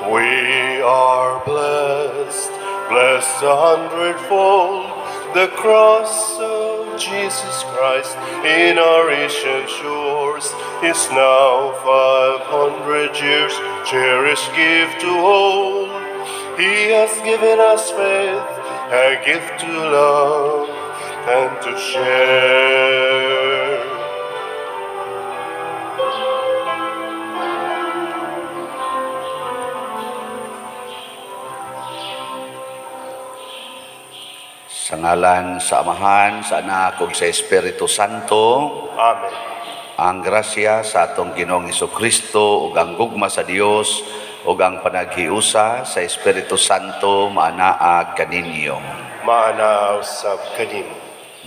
We are blessed, blessed a hundredfold. The cross of Jesus Christ in our ancient shores is now 500 years, cherished gift to hold. He has given us faith, a gift to love and to share. Sa ngalan sa Amahan, sa Anak ug sa Espiritu Santo. Amen. Ang grasya sa atong Ginoong Kristo ug ang gugma sa Dios ug ang panaghiusa sa Espiritu Santo maanaa kaninyo. Maanaa usab kanimo.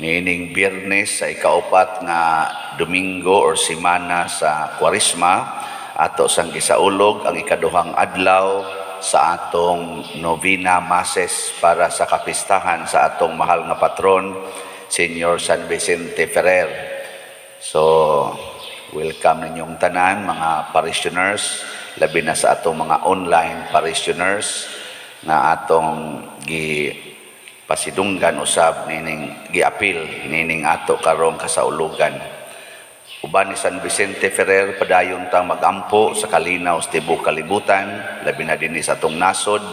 Niining Biyernes sa ikaupat nga Domingo or semana sa Kwaresma, ato sang gisaulog ang ikaduhang adlaw sa atong novena masses para sa kapistahan sa atong mahal nga patron, Senyor San Vicente Ferrer. So, welcome ninyong tanan, mga parishioners, labi na sa atong mga online parishioners nga atong gi pasidunggan usab nining giapil nining ato karong kasaulugan. Uban ni San Vicente Ferrer, padayon tang magampo sa kalinaw sa tibuok kalibutan, labi na dinhi sa atong nasod,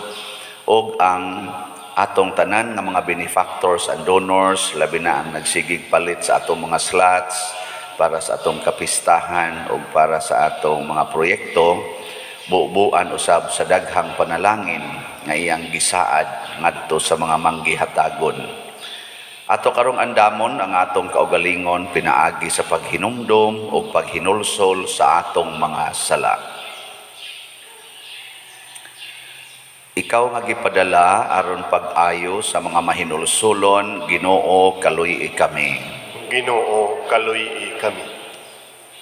ug ang atong tanan nga mga benefactors and donors, labi na ang nagsigig palit sa atong mga slots para sa atong kapistahan ug para sa atong mga proyekto, bubuan usab sa daghang panalangin nga iyang gisaad ngadto sa mga manggihatagon. Ato karong andamon ang atong kaugalingon pinaagi sa paghinumdom o paghinulsol sa atong mga sala. Ikaw nga gipadala aron pag-ayo sa mga mahinulsulon, Ginoo, kaluy kami. Ginoo, kaluy kami.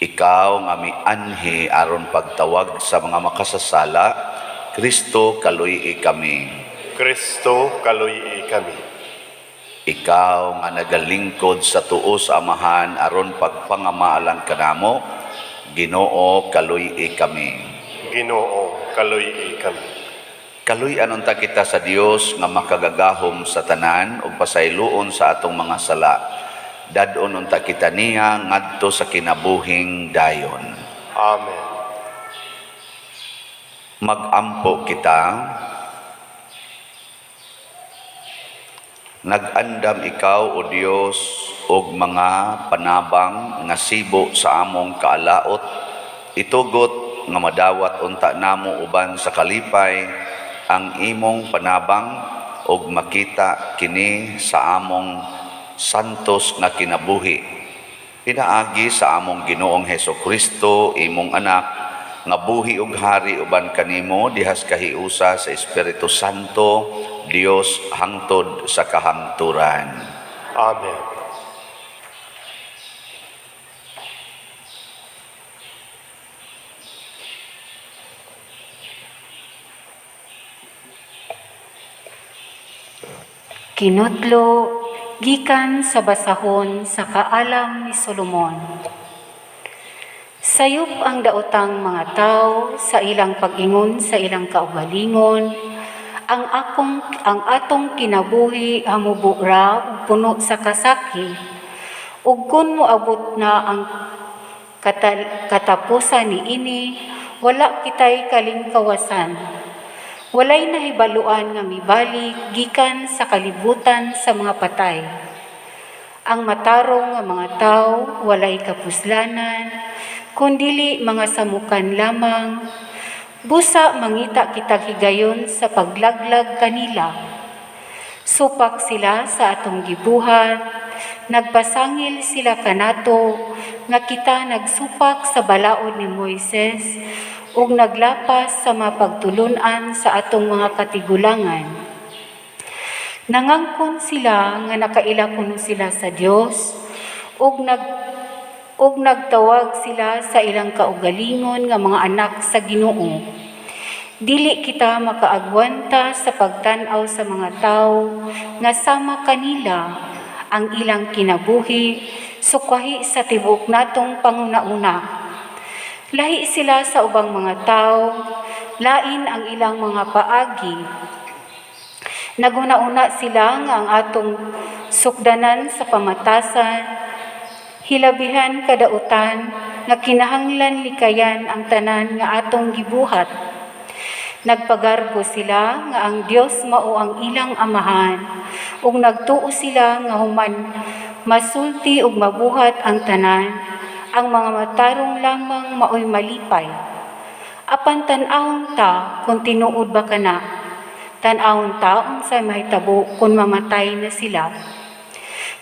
Ikaw nga mianhi aron pagtawag sa mga makasasala, Kristo, kaluy kami. Kristo, kaluy kami. Ikaw nga nagalingkod sa tuo sa Amahan aron pagpangamaalan kanamo, Ginoo, kaluy kami. Ginoo, kaluy kami. Kaluy-an unta kita sa Dios nga makagagahom sa tanan ug pasayloon sa atong mga sala. Dad-on unta kita niya ngadto sa kinabuhing dayon. Amen. Magampo kita. Nag-andam ikaw, O Dios, og mga panabang nga sibo sa among kaalaot. Itugot nga madawat unta namo uban sa kalipay ang imong panabang ug makita kini sa among santos nga kinabuhi. Pinaagi sa among Ginoong Heso Kristo, imong anak, nga buhi ug hari uban kanimo dihas kahiusa sa Espiritu Santo, Dios hangtod sa kahangturan. Amen. Kinutlo gikan sa basahon sa kaalam ni Solomon. Sayop ang daotang mga tao sa ilang pag-ingon sa ilang kaugalingon. Ang atong kinabuhi hamubo ra ug puno sa kasakit. Ug kun moabot na ang katapusan niini, wala kitay kalingkawasan. Walay nahibaluan nga mibalik gikan sa kalibutan sa mga patay. Ang matarong nga mga tawo walay kapuslanan, kundili mga samukan lamang. Busa mangita kitag higayon sa paglaglag kanila. Supak sila sa atong gibuhat, nagpasangil sila kanato nga kita nagsupak sa balaod ni Moises ug naglapas sa mapagtulun-an sa atong mga katigulangan. Nangangkon sila nga nakaila kuno sila sa Dios ug nagtawag sila sa ilang kaugalingon nga mga anak sa Ginoo. Dili kita makaagwanta sa pagtan-aw sa mga tawo nga sama kanila ang ilang kinabuhi sukwahi sa tibuok natong panguna-una. Lahi sila sa ubang mga tawo, Lain ang ilang mga paagi. Naghuna-una sila nga ang atong sukdanan sa pamatasan, hilabihan kadautan nga kinahanglan likayan ang tanan nga atong gibuhat. Nagpagarbo sila nga ang Dios mao ang ilang amahan ug nagtuo sila nga human masulti ug mabuhat ang tanan, ang mga matarong lamang maoy malipay. Apan tan-awon ta kung tinuod ba kana. Tan-awon ta unsay mahitabo kung mamatay na sila.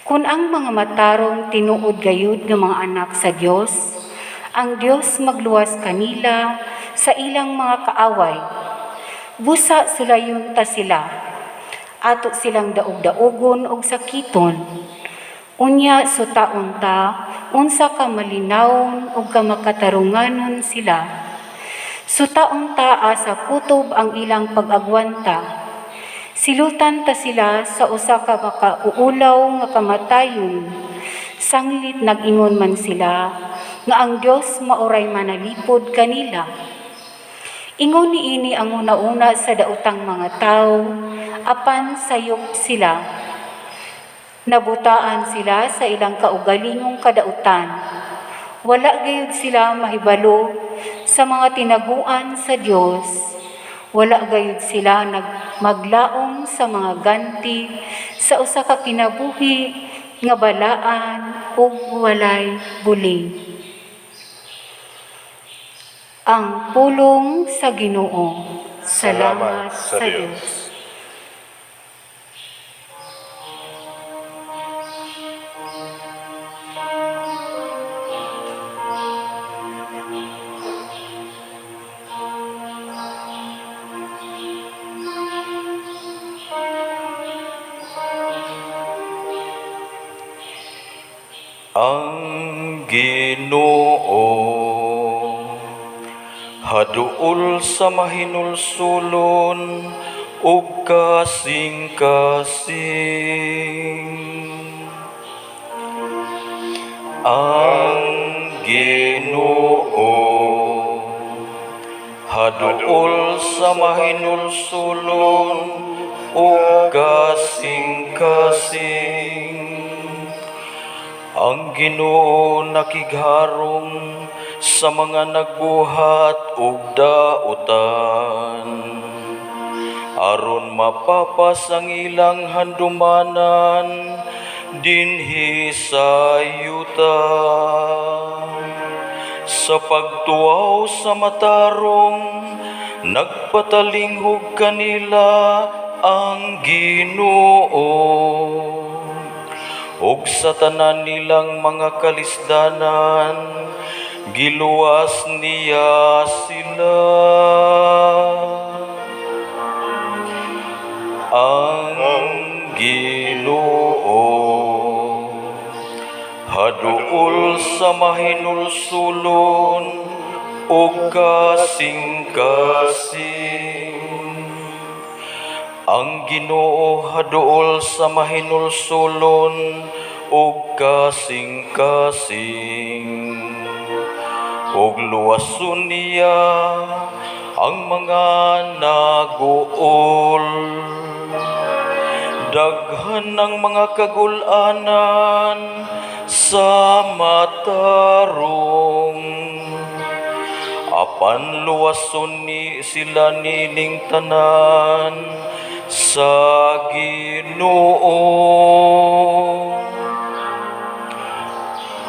Kung ang mga matarong tinuod gayud nga mga anak sa Dios, ang Dios magluwas kanila sa ilang mga kaaway. Busa sulayon ta sila. Ato silang daog-daugon og sakiton. Unya sutaon ta unsa ka malinawon ug ka makatarunganon sila. Sutaon ta asa kutob ang ilang pag-agwanta. Silutan ta sila sa usa ka makauulaw nga kamatayon. Sanglit nag-ingon man sila nga ang Dios maoray manalipod kanila. Ingon niini ang una-una sa daotang mga tawo, apan sayop sila. Nabutaan sila sa ilang kaugalingong kadautan. Wala gayud sila mahibalo sa mga tinaguan sa Dios. Wala gayud sila maglaom sa mga ganti sa usa ka kinabuhi nga balaan ug walay buling. Ang pulong sa Ginoo. Salamat sa Dios. Ang Ginoo haduol sa mahinulsulon ug kasing-kasing. Ang Ginoo haduol sa mahinulsulon ug kasing-kasing. Ang Ginoo nakigharong sa mga nagbuhat og dautan, aron mapapas ang ilang handumanan dinhi sa yuta. Sa pagtuaw sa matarong, nagpatalinghog kanila ang Ginoo. Ug sa tanan nilang mga kalisdanan, giluwas niya sila. Ang Ginoo haduol sa mahinulsulon ug kasing-kasing. Ang Ginoo haduol sa mahinulsulon ug kasing-kasing. Ug luwason niya ang mga naguol. Daghan ng mga kagul-anan sa matarong, apan luwason ni sila nining tanan sa Ginoo.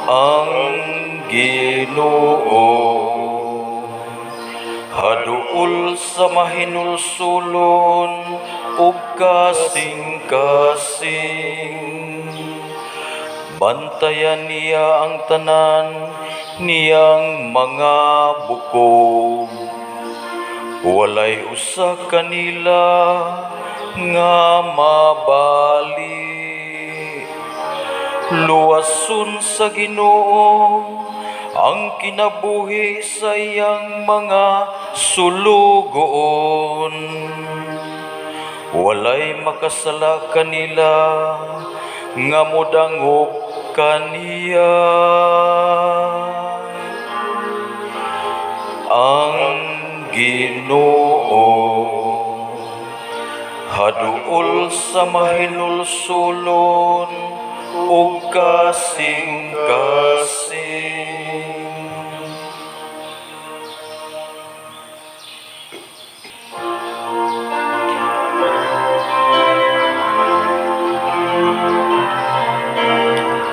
Ang Ginoo haduol sa mahinulsulon ug kasing-kasing. Bantayan niya ang tanan niyang mga bukog. Walay usa kanila nga mabali. Luwason sa Ginoo ang kinabuhi sa iyang mga sulugoon. Walay makasala kanila nga modangop kaniya. Ang Ginoo. Haduol sa mahinulsulon ug kasing-kasing.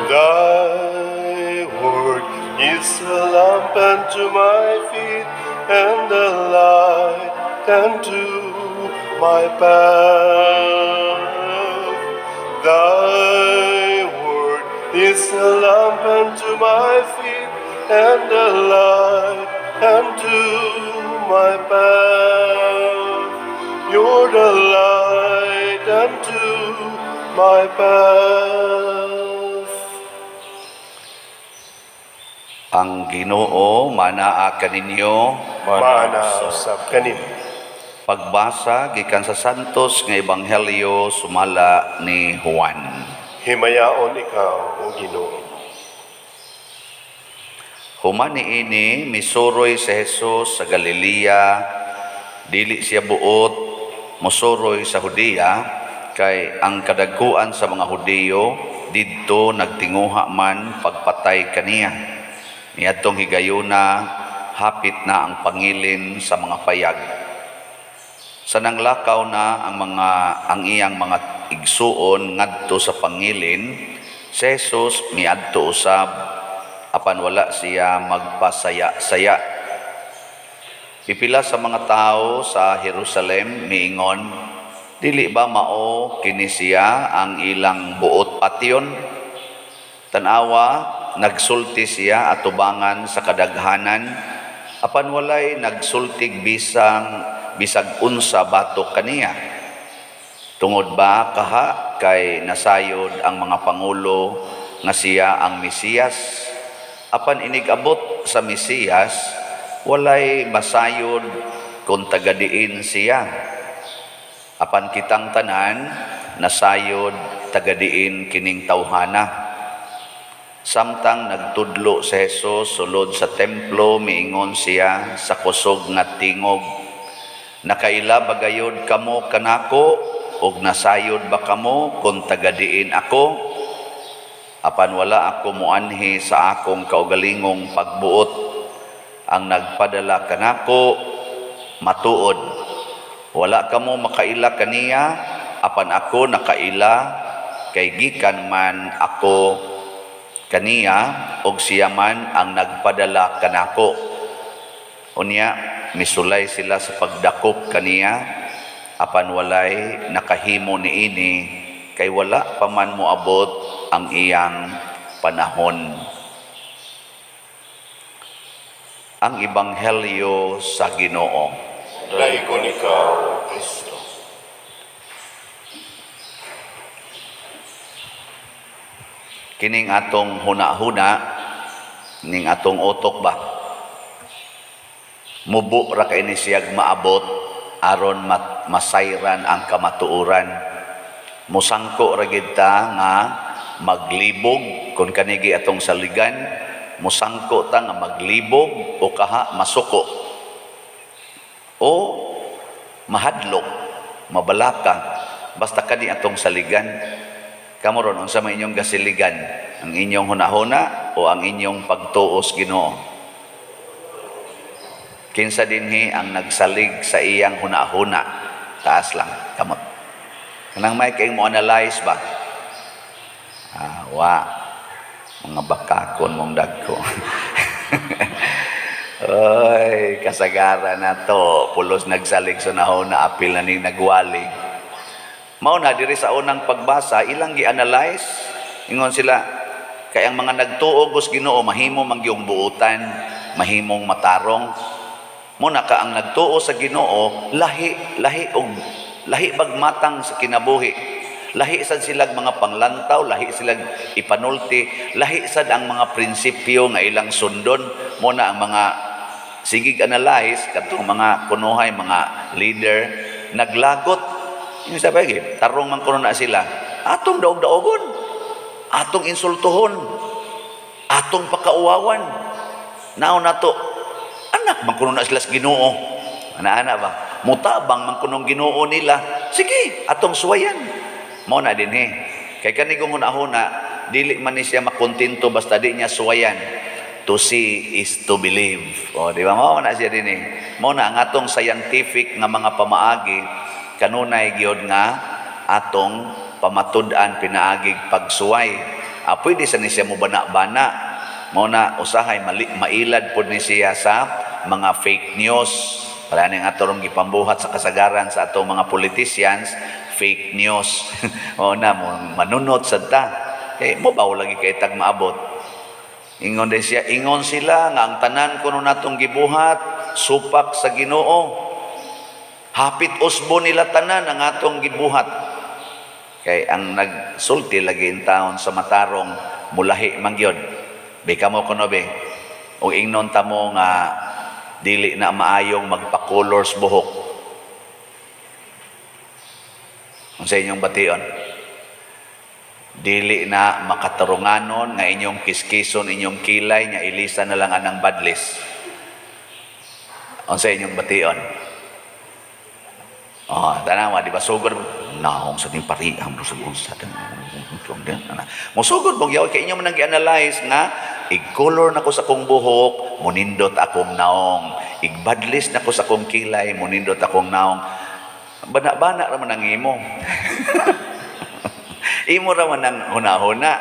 Thy word is a lamp unto my feet and a light unto my path. Thy word is a lamp unto my feet and a light unto my path. You're the light unto my path. Ang Ginoo manaa kaninyo. Maana usab kanimo. Pagbasa gikan sa Santos nga Ebanghelyo sumala ni Juan. Himayaon ikaw, O Ginoo. Human niini misuroy si Jesus sa Galilea, dili siya buot mosuroy sa Judea kay ang kadagkuan sa mga Hudiyo didto nagtinguha man pagpatay kaniya. Niadtong higayuna hapit na ang pangilin sa mga payag. Sa nanglakaw na ang iyang mga igsuon ngadto sa pangilin, si Jesus miadto usab apan wala siya magpasaya-saya. Pipila sa mga tao sa Jerusalem miingon, "Dili ba mao kini siya ang ilang buot patyon? Tan-awa, nagsulti siya atubangan sa kadaghanan, apan walay nagsultig bisag unsa batok kaniya. Tungod ba kaha kay nasayod ang mga pangulo nga siya ang Mesiyas? Apan inig-abot sa Mesiyas, walay masayod kung tagadiin siya. Apan kitang tanan nasayod tagadiin kining tawhana." Samtang nagtudlo si Jesus sulod sa templo, miingon siya sa kusog nga tingog, "Nakaila ba gayod kamo kanako ug nasayod ba kamo kung tagadiin ako? Apan wala ako moanhi sa akong kaugalingong pagbuot. Ang nagpadala kanako matuod. Wala kamo makaila kaniya, apan ako nakaila kay gikan man ako kaniya og siya man ang nagpadala kanako." Unya misulay sila sa pagdakop kaniya, apan walay nakahimo niini kay wala pa man moabot ang iyang panahon. Ang Ebanghelyo sa Ginoo. Daigon ikaw, O Kristo. Kining atong huna-huna, ning atong utok ba, mubo ra kay ni siyag maabot aron masayran ang kamatuoran. Musangko ra gid ta nga maglibog kung kanigi atong saligan, musangko ta nga maglibog o kaha masuko o mahadlok, mabalaka, basta kani atong saligan. Kamo ron, unsa may inyong gasiligan? Ang inyong hunahuna o ang inyong pagtuos Ginoo? Kinsa dinhi ang nagsalig sa iyang hunahuna? Taas lang kamot. Kanang may kay mo analyze ba? Ah, wa. Mga bakakon mong dagko. Oy, kasagaran na to. Pulos nagsalig sa hunahuna, apil na ning nagwali. Mao na diri sa unang pagbasa, ilang gi-analyze. Ingon sila, kay ang mga nagtuo sa Ginoo mahimo man gyung buutan, mahimong matarong. Mo na ka ang nagtuo sa Ginoo, lahi lahi og lahi bagmatang sa kinabuhi. Lahi sad silag mga panglantaw, lahi silag ipanulti, lahi sad ang mga prinsipyo nga ilang sundon. Mo na ang mga sigig analyze katong mga kunuhay mga leader naglagot. Yung sabi, tarong man kuno na sila. Atong daog-daogon, atong insultuhon, atong pakauwawan. Nao na to, anak man kuno na sila sa Ginoo. Ana-ana ba? Mutabang man kunong Ginoo nila. Sige, atong suwayan. Mao na din he. Kay kani kung hunahuna, dili man ni siya makontento basta di niya suwayan. To see is to believe. O, di ba? Mao na siya din eh. Mao na ang atong scientific nga mga pamaagi kanunay gyud nga atong pamatud-an pinaagig pagsuway. Ah, pwede sa ni siya mo bana-bana. Mao na usahay mali, mailad pod ni siya sa mga fake news. Wala ning ato rong gipambuhat sa kasagaran sa atong mga politicians, fake news. O na mo manunot sad ta. Kay mo ba lagi kay tag maabot. Ingon din siya, ingon sila nga ang tanan kuno natong gibuhat supak sa Ginoo. Hapit usbo nila tanan ang atong gibuhat. Kay ang nagsulti lagi in taon sa matarong mulahi man gyud. Be kamo kuno be. Og ingnon ta mo nga dili na maayong magpa-colors buhok. Unsa inyong bation? Dili na makatarunganon nga inyong kiskison inyong kilay nga ilisa na lang anang badlis. Unsa inyong bation? Oh, tanawa, di ba sugod naong sa ting pariham sa unsa. Mosugod mo gyud kay inyo man ang gi-analyze nga ig-color nako sa akong buhok, munindot akong naong. Igbadlis nako sa akong kilay, munindot akong naong. Bana-bana ra man ang imo. Imo ra man ang hunahuna.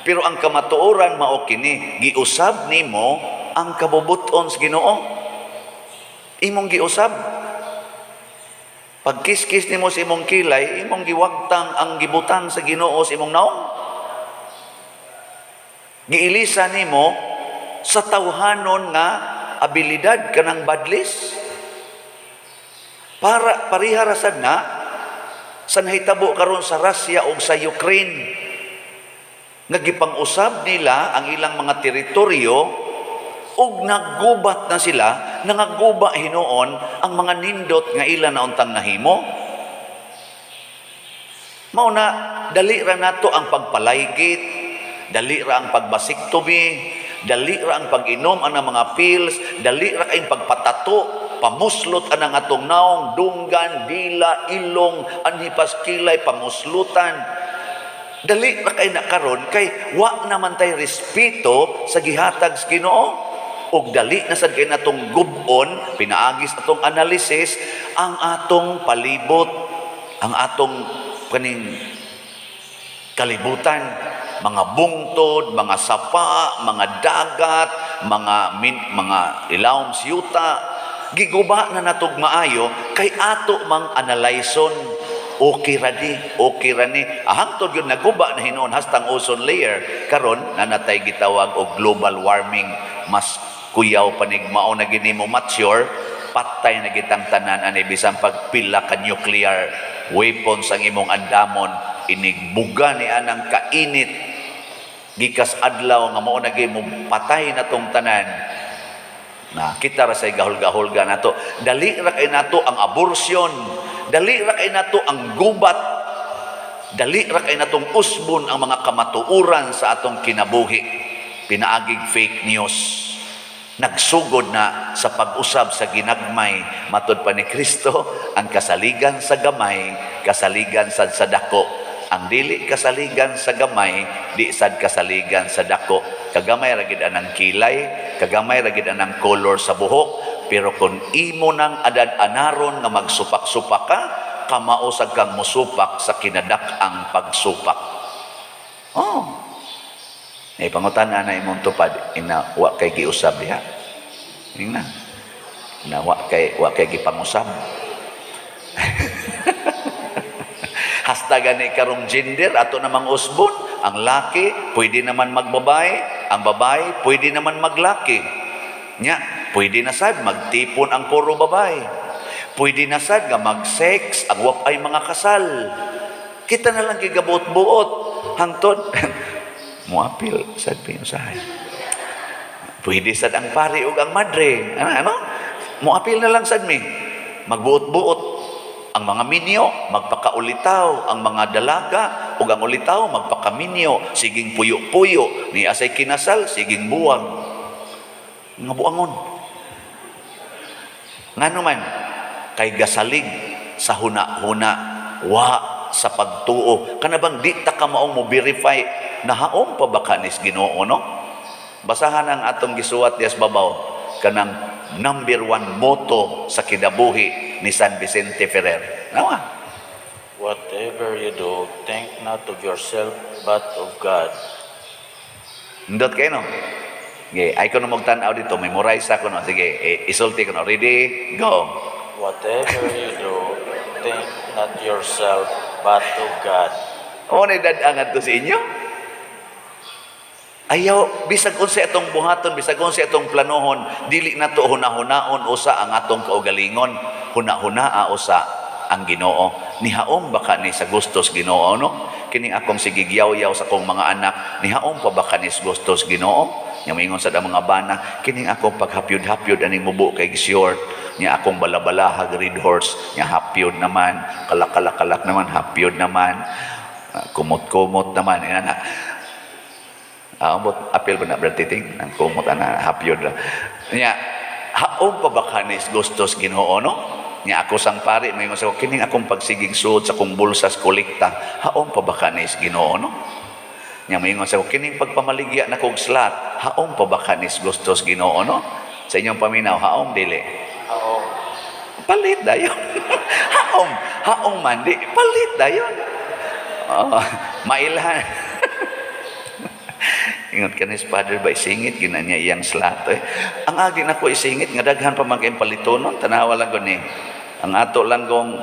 Pero ang kamatuoran mao kini, giusab nimo ang kabubuton sa Ginoo. Imong giusab. Pagkiskis nimo sa imong kilay, imong giwagtang ang gibutang sa Ginoo sa imong naong. Giilisa nimo sa tawhanon nga abilidad kanang badlis. Para pareha ra sad na sa nahitabo karon sa Russia ug sa Ukraine nga gipang-usab nila ang ilang mga teritoryo ug naggubat na sila, nangaguba hinuon ang mga nindot nga ila na untang nahimo. Mao na dali ra nato ang pagpalaygit, dali ra ang pagbasiktomy, dali ra ang pag-inom ang mga pills, dali ra kayong pagpatato, pamuslot anang atong naong, dunggan, dila, ilong, anhipas kilay, pamuslutan. Dali ra kay na karon kay wa naman tay respeto sa gihatag sa Ginoo. Ug dali na sad kay natong gub-on pinaagis atong analysis ang atong palibot, ang atong kaning kalibutan, mga bungtod, mga sapa, mga dagat, mga ilawom siyuta, giguba na natog maayo kay ato mang analyson. Okay ra ni, okay ra ni. Ah, hangtod yun naguba na hinuon hastang ozone layer karon nanatay gitawag og global warming, mas kuyaw panig mao na gini mo mature, patay na gitang tanan ani bisan pagpila ka nuclear weapons ang imong andamon, inigbuga ni anang kainit gikas adlaw nga mao na gyud mo patay na tong tanan na kita ra say gahulga-hulga nato. Dali ra kay nato ang abortion, dali ra kay nato ang gubat, dali ra kay natong usbon ang mga kamatuoran sa atong kinabuhi pinaagig fake news. Nagsugod na sa pag-usab sa ginagmay. Matod pa ni Kristo, ang kasaligan sa gamay kasaligan sad sa dako. Ang dili kasaligan sa gamay di sad kasaligan sa dako. Kagamay ra gid anang kilay, kagamay ra gid anang color sa buhok, pero kung imo nang adad-anaron nga magsupak-supak ka, kamao sad kang musupak sa kinadak-ang pagsupak. Oh. May pangutan-a na imong tupad, ina wa kay giusab diha. Ina. Ina wa kay gipangusab. Hasta gani karong gender ato namang usbon, ang laki pwede naman magbabae, ang babae pwede naman maglaki. Nya, pwede na sad magtipon ang puro babae. Pwede na sad nga mag-sex ang wapay mga kasal. Kita na lang gigabot-buot hangtod muapil sad usahay. Pwede sad ang pari ug ang madre. Ano, ano? Muapil na lang sad mi. Magbuot-buot ang mga minyo, magpakaulitaw ang mga dalaga ug ang ulitaw magpakaminyo, siging puyo-puyo, ni asay kinasal, siging buwag. Nga buangon. Ngano man kay gasalig sa huna-huna, wa sa pagtuo. Kana bang di ta ka maong mo verify nahaom pa ba kanis Ginoo, no? Basahan ang atong gisuwat dias babaw, kanang number one motto sa kinabuhi ni San Vicente Ferrer. Nawa. Whatever you do, think not of yourself, but of God. Nindot kayo, no? Sige, ay ko na magtanaw dito, memorize ako, no? Sige, eh, isulti ko, no? Ready? Go. Whatever you do, think not yourself, but of God. O na dadangan to sa inyo. Ayaw, bisag unsa atong buhaton, bisag unsa atong planohon, dili na to hunahunaon usa ang atong kaugalingon, hunahunaa usa ang Ginoo. Nihaom ba ka ni sa gustos Ginoo, no? Kining akong sigigyaw-yaw sa akong mga anak, nihaom pa ba ka ni sa gustos Ginoo? Nya moingon sa mga bana, kining akong paghapyod-hapyod aning mubo kay short, nya akong balabalahag red horse, nya hapyod naman, kalak-kalak-kalak naman, hapyod naman, ah, kumot-kumot naman, ina na. Ah, ambot apil ba na, Brad Titing? Ang kumot ana hapyod ra. Nya, haom pa ba kanis gustos Ginoo, no? Nya ako sang pari may sa kining akong pagsigig suod sa akong bulsas kolekta, haom pa ba kanis Ginoo, no? Nya moingon sa ko kining pagpamaligya na kog slot, haom pa ba kanis gustos Ginoo, no? Sa inyong paminaw, haom dili? Haom. Palit dayon. Haom, haom man di, palit dayon. Oh, mailhan. Ingat ka ni Father ba, isingit, gina niya iyang slot. Eh. Ang agi na ko isingit, nga daghan pa man kayong palitonon, tanawa lang ko ni. Ang ato lang kong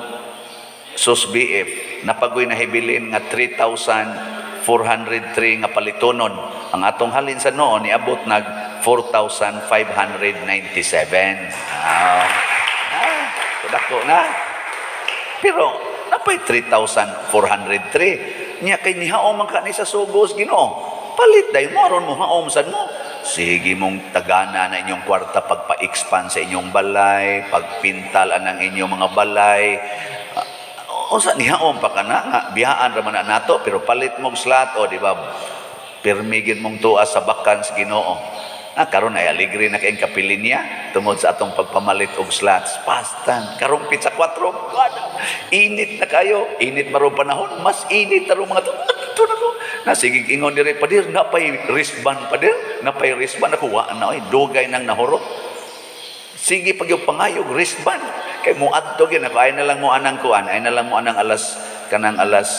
sus BF, napagoy na hibilin nga 3,403 nga palitonon. Ang atong halin sa noon, niabot nag 4,597. Ah, ah, dako na. Pero napay 3,403. Nya kay nihaom man ka ni sa sugos Ginoo. Palit dayon mo aron mo haom sad mo. Sige mong tagana na inyong kwarta pagpa-expand sa inyong balay, pagpintal anang inyong mga balay. Ah, unsa nihaom pa ka na nga biyaan ra man na nato pero palit mong slot o di ba? Pirmi gyud mong tuas sa bakan sa Ginoo. Ah, karon ay aligre na kayong kapilinya tungod sa atong pagpamalit og slots. Pastan, karong pizza 4, init na kayo, init maro panahon, mas init na mga to. Ito na ko. Nasigig ingon dire, "Padir, napay wristband, padir, napay wristband." Ako, wa na oy, dugay nang nahurot. Sige pag yung pangayog wristband. Kay mo adto gyud ako ay na lang mo anang kuan, ay na lang mo anang alas kanang alas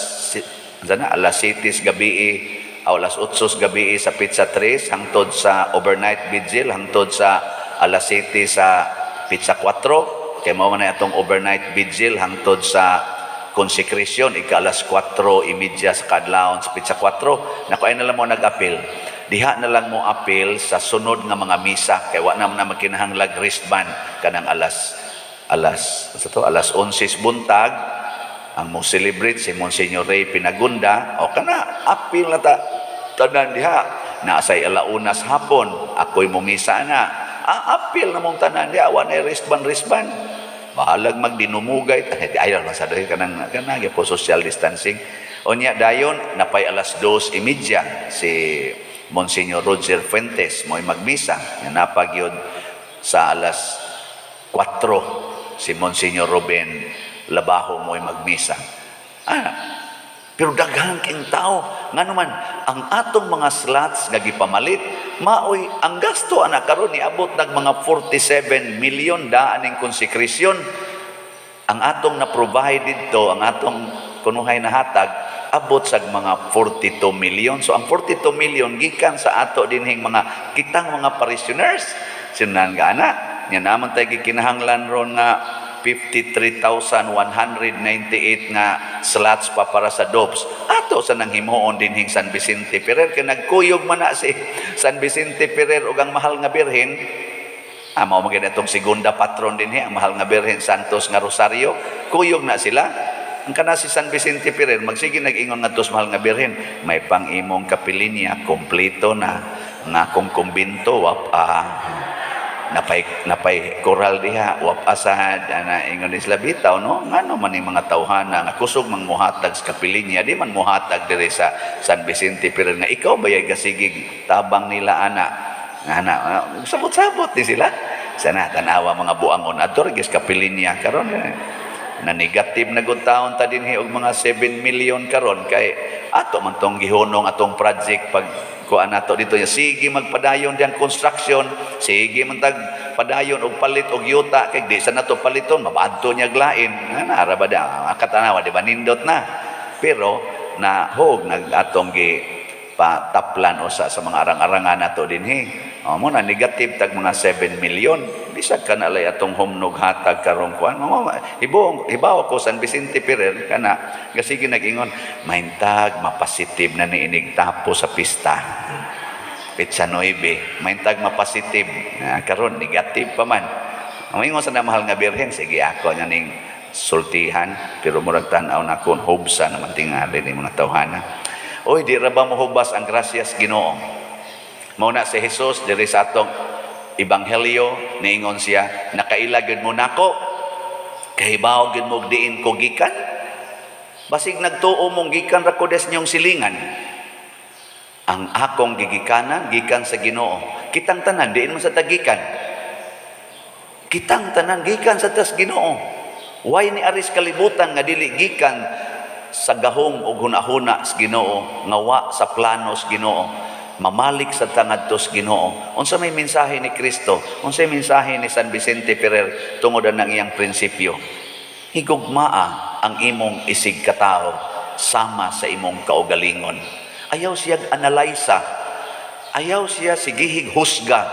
sana alas 7 gabi o alas 8 gabi sa Pizza 3 hangtod sa overnight vigil hangtod sa alas 7 sa Pizza 4 kay mao man na atong overnight vigil hangtod sa consecration ika alas 4:30 sa kadlawon sa Pizza 4. Nako, ay na lang mo nag-apil diha, na lang mo apil sa sunod nga mga misa kay wa na man na magkinahanglag wristband kanang alas alas sa to alas 11 buntag ang mo celebrate si Monsignor Ray Pinagunda o kana apil na ta tanan diha. Naasay alaunas hapon ako'y mumisa na, ah, apil na mong tanan diha, wa na wristband wristband, bahalag magdinumugay. Ayaw lang sa dahil kanang kanang po social distancing. Unya dayon napay alas 2:30 si Monsignor Roger Fuentes mo'y magmisa. Nga napagyod sa alas 4 si Monsignor Ruben Labajo mo'y magmisa. Ah, pero daghan king tao. Ngano man, ang atong mga slots nga gipamalit, maoy ang gasto ana karon niabot nag mga 47 million daan ning konsekrasyon. Ang atong na-provide didto, ang atong kunuhay na hatag, abot sa mga 42 million. So ang 42 million gikan sa ato dinhing mga kitang mga parishioners. Sinan ga ana, nya naman tay gikinahanglan ron nga 53,198 nga slots pa para sa dopes. Ato sa nang himuon dinhing San Vicente Ferrer kay nagkuyog man na si San Vicente Ferrer ug ang mahal nga Birhen. Ah, mao man gyud atong segunda patron dinhi, ang mahal nga Birhen Santos nga Rosario. Kuyog na sila. Ang kana si San Vicente Ferrer magsige nag-ingon ngadto sa mahal nga Birhen, "May pang-imong kapilinya, kompleto na. Ang akong kumbinto wap ah, napay napay koral diha, wap asad." Ana ingon ni sila bitaw, no? Ngano man ni mga tawhana nga kusog mang muhatag sa kapilinya, di man muhatag diri sa San Vicente Ferrer nga ikaw bayay gasigig tabang nila ana? Ana, sabot-sabot ni sila. Sana tanawa mga buangon adto ra gyud sa Kapilinya karon eh. Na negative na gud taon ta dinhi og mga 7 million karon kay ato man tong gihunong atong project pag kuan nato dito. Sige, magpadayon diyang construction, sige man tag padayon og palit og yuta kay di sa nato paliton, maadto niya lain na ara ba da katanawa, di ba? Nindot na, pero na hog nag atong gi pataplan usa sa mga arang-arangan nato dinhi. Oh, mo na negative tag mga 7 million. Bisag ka na lay atong humnog hatag karong kuan. Mo ibo hibaw ko San Vicente Ferrer kana gasige nag-ingon maintag mapositive na ni inig tapos sa pista. Petsa 9, maintag mapositive. Na karon negative pa man. Ang ingon sa mahal nga Birhen, sige, ako nya ning sultihan, pero murag tan-aw na kon hubsa naman tingali ni mga tawhana. Oy, di ra ba mohubas ang grasyas Ginoo? Mao na si Jesus diri sa atong ebanghelyo niingon siya, "Nakaila gyud mo nako. Kahibaw gyud mo diin ko gikan. Basig nagtuo mong gikan ra ko des inyong silingan. Ang akong gigikanan gikan sa Ginoo." Kitang tanan diin man sa tagikan. Kitang tanan gikan sa tas Ginoo. Way ni aris kalibutan nga dili gikan sa gahom ug hunahuna sa Ginoo, nga wa sa plano sa Ginoo. Mamalik sa tangadto sa Ginoo. Unsa may mensahe ni Kristo? Unsa may mensahe ni San Vicente Ferrer tungod ang iyang prinsipyo? Higugmaa ang imong isig katao sama sa imong kaugalingon. Ayaw siya analaysa. Ayaw siya sigihig husga.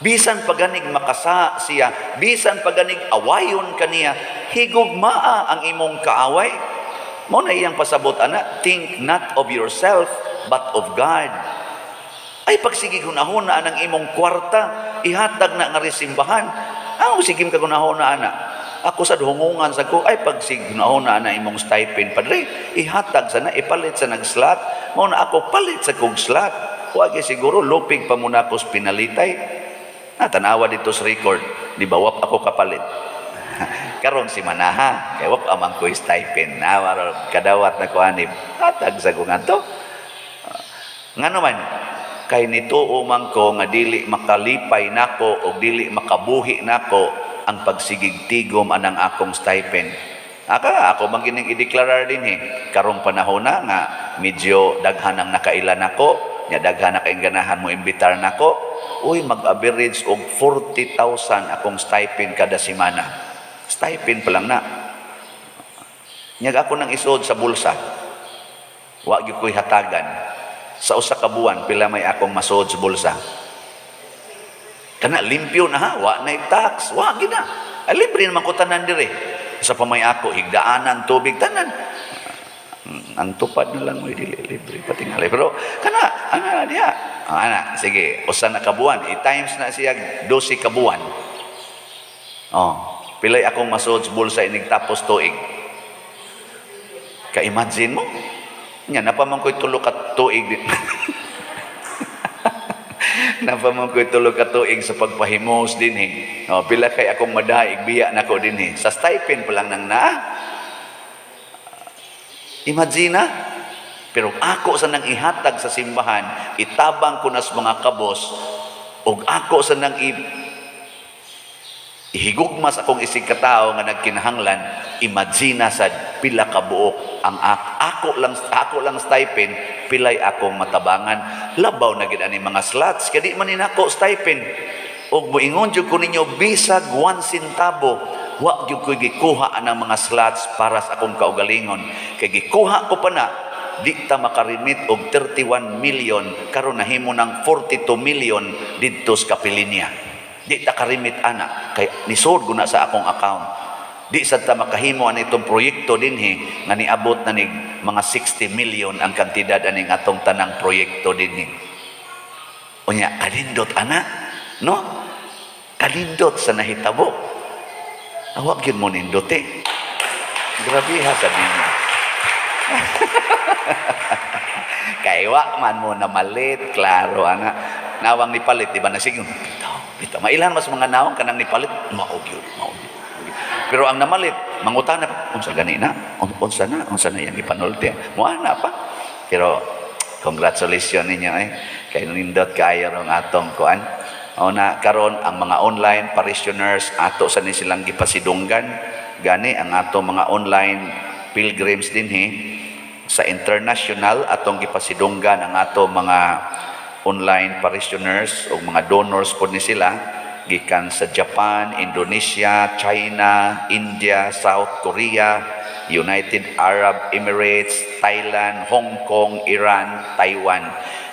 Bisan paganig makasa siya, bisan paganig awayon kaniya, higugmaa ang imong kaaway. Mo na iyang pasabot ana, "Think not of yourself but of God." Ay pagsige hunahuna ang imong kwarta, ihatag na nga simbahan. Ang sige ka hunahuna ana. Ako sa hungungan sa ko ay pagsige hunahuna na imong stipend, padre, ihatag sana, ipalit sa nag-slot. Mo na ako palit sa kog slot. Wa siguro lupig pa muna ako sa pinalitay. Na tanawa dito sa record, di ba wap ako kapalit. Karon si manaha, kay wap amang ko stipend. Na kadawat na ko anib. Hatag sa ko ngadto. Ngano man, kay nituo man ko nga dili makalipay nako o dili makabuhi nako ang pagsigig tigom anang akong stipend. Aka ako man gining ideklarar dinhi karong panahon na nga medyo daghan ang nakailan nako, nya daghan na kay ganahan mo imbitar nako. Uy, mag-average og 40,000 akong stipend kada semana. Stipend pa lang na. Nyag ako nang isuod sa bulsa. Wa gyud ko'y hatagan. Sa usa ka buwan, pila may akong masuod sa bulsa? Kana limpyo na ha, wa na tax, wa gid na. Ay, libre naman ko tanan dire. Sa pamay ako, higdaanan, tubig, tanan. Ang tupad na lang mo dili libre patingali. Pero kana ana diha. Ana, sige, usa na ka buwan, i-times na siya 12 ka buwan. Oh, pilay akong masuod sa bulsa inig tapos tuig? Ka-imagine mo? Nya napaman ko'y tulo ka tuig. Napaman ko'y tulo ka tuig sa pagpahimos dinhi. Oh, pila kay akong madaig biya nako dinhi. Sa stipend pa lang nang naa. Imagine na. Pero ako sa nang ihatag sa simbahan, itabang ko nas mga kabos, ug ako sa nang ihigugma sa akong isig katao nga nagkinahanglan, imagine sad pila ka buok ang ako lang stipend, pilay akong matabangan. Labaw na gid ani mga slots kay di man ni nako stipend. Ug moingon jud ko ninyo, bisag 1 centavo wa gyud ko gikuha anang mga slots para sa akong kaugalingon, kay gikuha ko pa na, di ta makarimit og 31 million. Karon nahimo ng 42 million didto sa Kapilinya. Di ta karimit ana kay nisod guna sa akong account. Di sad ta makahimo ani itong proyekto dinhi nga niabot na nig mga 60 million ang kantidad aning atong tanang proyekto dinhi. Unya kalindot ana, no? Kalindot sa nahitabo. Awag gyud mo nindot eh. Grabe ha sa ninyo. Kay wa man mo na malit, klaro ana. Nawang ni palit, di ba nasigon? Bitaw, bitaw. Mailhan mas mga nawong kanang nipalit, mao gyud, mao gyud. Pero ang namalit, mangutana pa, unsa gani na? Unsa na? Unsa na yang ipanulti? Mo ana pa. Pero congratulations ninyo eh. Kay nindot kaayo rong atong kuan. O na karon ang mga online parishioners, ato sa ni silang gipasidunggan. Gani ang ato mga online pilgrims dinhi sa international, atong gipasidunggan ang ato mga online parishioners o mga donors po ni sila gikan sa Japan, Indonesia, China, India, South Korea, United Arab Emirates, Thailand, Hong Kong, Iran, Taiwan.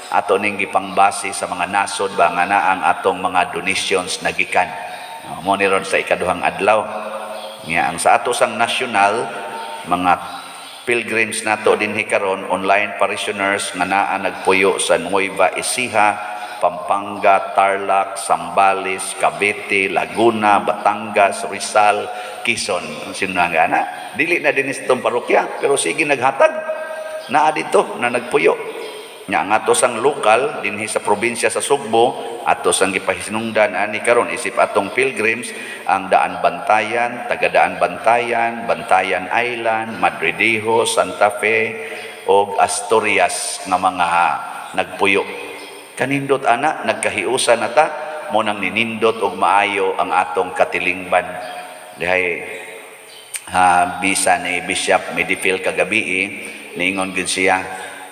Ato ning gipangbase sa mga nasod ba nga naa ang atong mga donations na gikan. Mo ni ron sa ikaduhang adlaw. Nga ang sa ato sang national mga pilgrims nato dinhi karon, online parishioners nga naa nagpuyo sa Nueva Ecija, Pampanga, Tarlac, Zambales, Cavite, Laguna, Batangas, Rizal, Quezon. Sino nga na? Dili na dinhi sa itong parokya, pero sige naghatag. Naa dito na nagpuyo. Nya ang ato sang lokal dinhi sa probinsya sa Sugbo, ato sang gipahinungdan ani karon isip atong pilgrims ang Daan Bantayan, taga Daan Bantayan, Bantayan Island, Madridejos, Santa Fe ug Asturias nga mga nagpuyo. Kanindot ana, nagkahiusa na ta, mo nang ninindot og maayo ang atong katilingban. Dihay ha, bisa ni Bishop Medifil kagabi, niingon gid siya,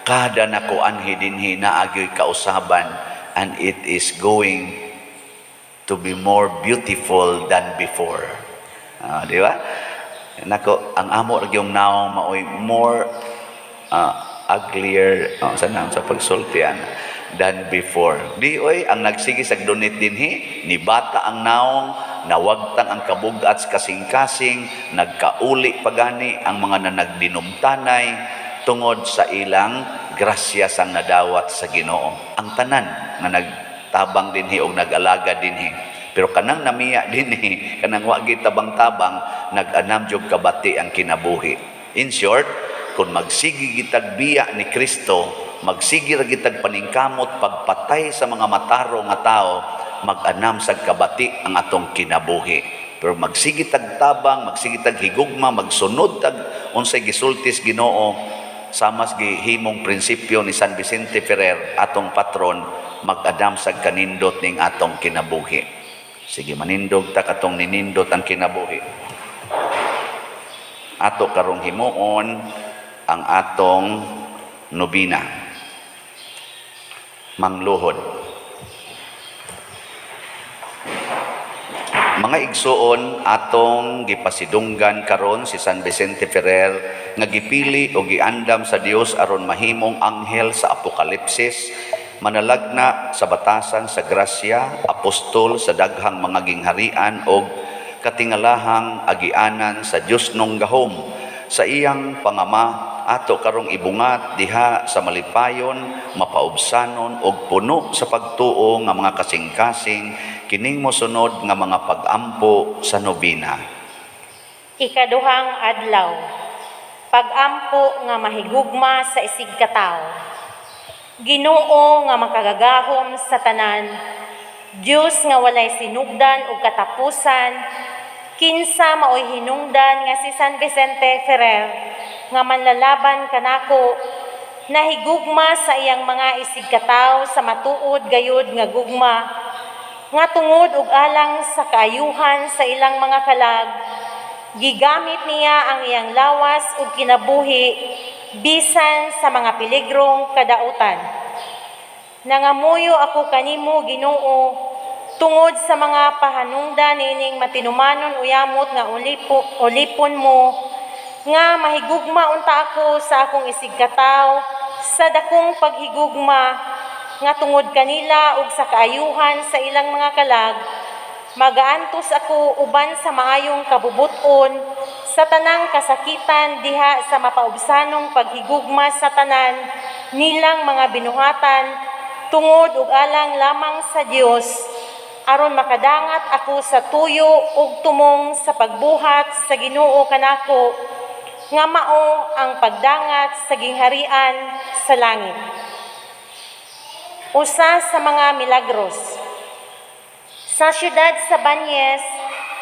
kada nako anhi dinhi naa gyoy kausaban and it is going to be more beautiful than before. Ah, di ba? Nako, ang amo ra gyung naong maoy more uglier, oh, sana sa pagsulti ana, than before. Di oy, ang nagsige sa donate dinhi, ni bata ang naong, nawagtang ang kabugat sa kasing-kasing, nagkauli pagani ang mga nanagdinumtanay tungod sa ilang grasya sang nadawat sa Ginoo. Ang tanan nga nagtabang dinhi og nag-alaga dinhi. Pero kanang namiya dinhi, kanang wa tabang-tabang, nag-anam jud kabati ang kinabuhi. In short, kung magsigi gitag biya ni Kristo, magsigi ra gitag paningkamot pagpatay sa mga matarong nga tao, mag-anam sa kabati ang atong kinabuhi. Pero magsigi tag tabang, magsigi tag higugma, magsunod tag unsay gisultis Ginoo, samas gihimong prinsipyo ni San Vicente Ferrer, atong patron, mag-anam sa kanindot ning atong kinabuhi. Sige, manindog ta katong ninindot ang kinabuhi. Ato karong himuon ang atong nobina. Mangluhod. Mga igsuon, atong gipasidunggan karon si San Vicente Ferrer nga gipili o giandam sa Dios aron mahimong anghel sa Apokalipsis, manalagna sa batasan sa grasya, apostol sa daghang mga gingharian og katingalahang agianan sa Dios nung gahom. Sa iyang pangama, ato karong ibungat diha sa malipayon, mapaubsanon og puno sa pagtuo nga mga kasing-kasing kining mosunod nga mga pag-ampo sa nobena. Ikaduhang adlaw, pag-ampo nga mahigugma sa isigkatawo. Ginoo nga makagagahom sa tanan, Dios nga walay sinugdan ug katapusan, kinsa maoy hinungdan nga si San Vicente Ferrer nga manlalaban kanako nahigugma sa iyang mga isigkatawo sa matuod gayud nga gugma, nga tungod ug alang sa kaayuhan sa ilang mga kalag, gigamit niya ang iyang lawas ug kinabuhi bisan sa mga piligrong kadautan. Nangamuyo ako kanimo, Ginoo, tungod sa mga pahanungdan niining matinumanon uyamot nga ulipon mo, nga mahigugma unta ako sa akong isigkatawo sa dakong paghigugma, nga tungod kanila ug sa kaayuhan sa ilang mga kalag, magaantos ako uban sa maayong kabubuton sa tanang kasakitan diha sa mapaubsanong paghigugma sa tanan nilang mga binuhatan tungod ug alang lamang sa Dios, aron makadangat ako sa tuyo ug tumong sa pagbuhat sa Ginoo kanako, nga mao ang pagdangat sa gingharian sa langit. Usa sa mga milagros. Sa siyudad sa Banyes,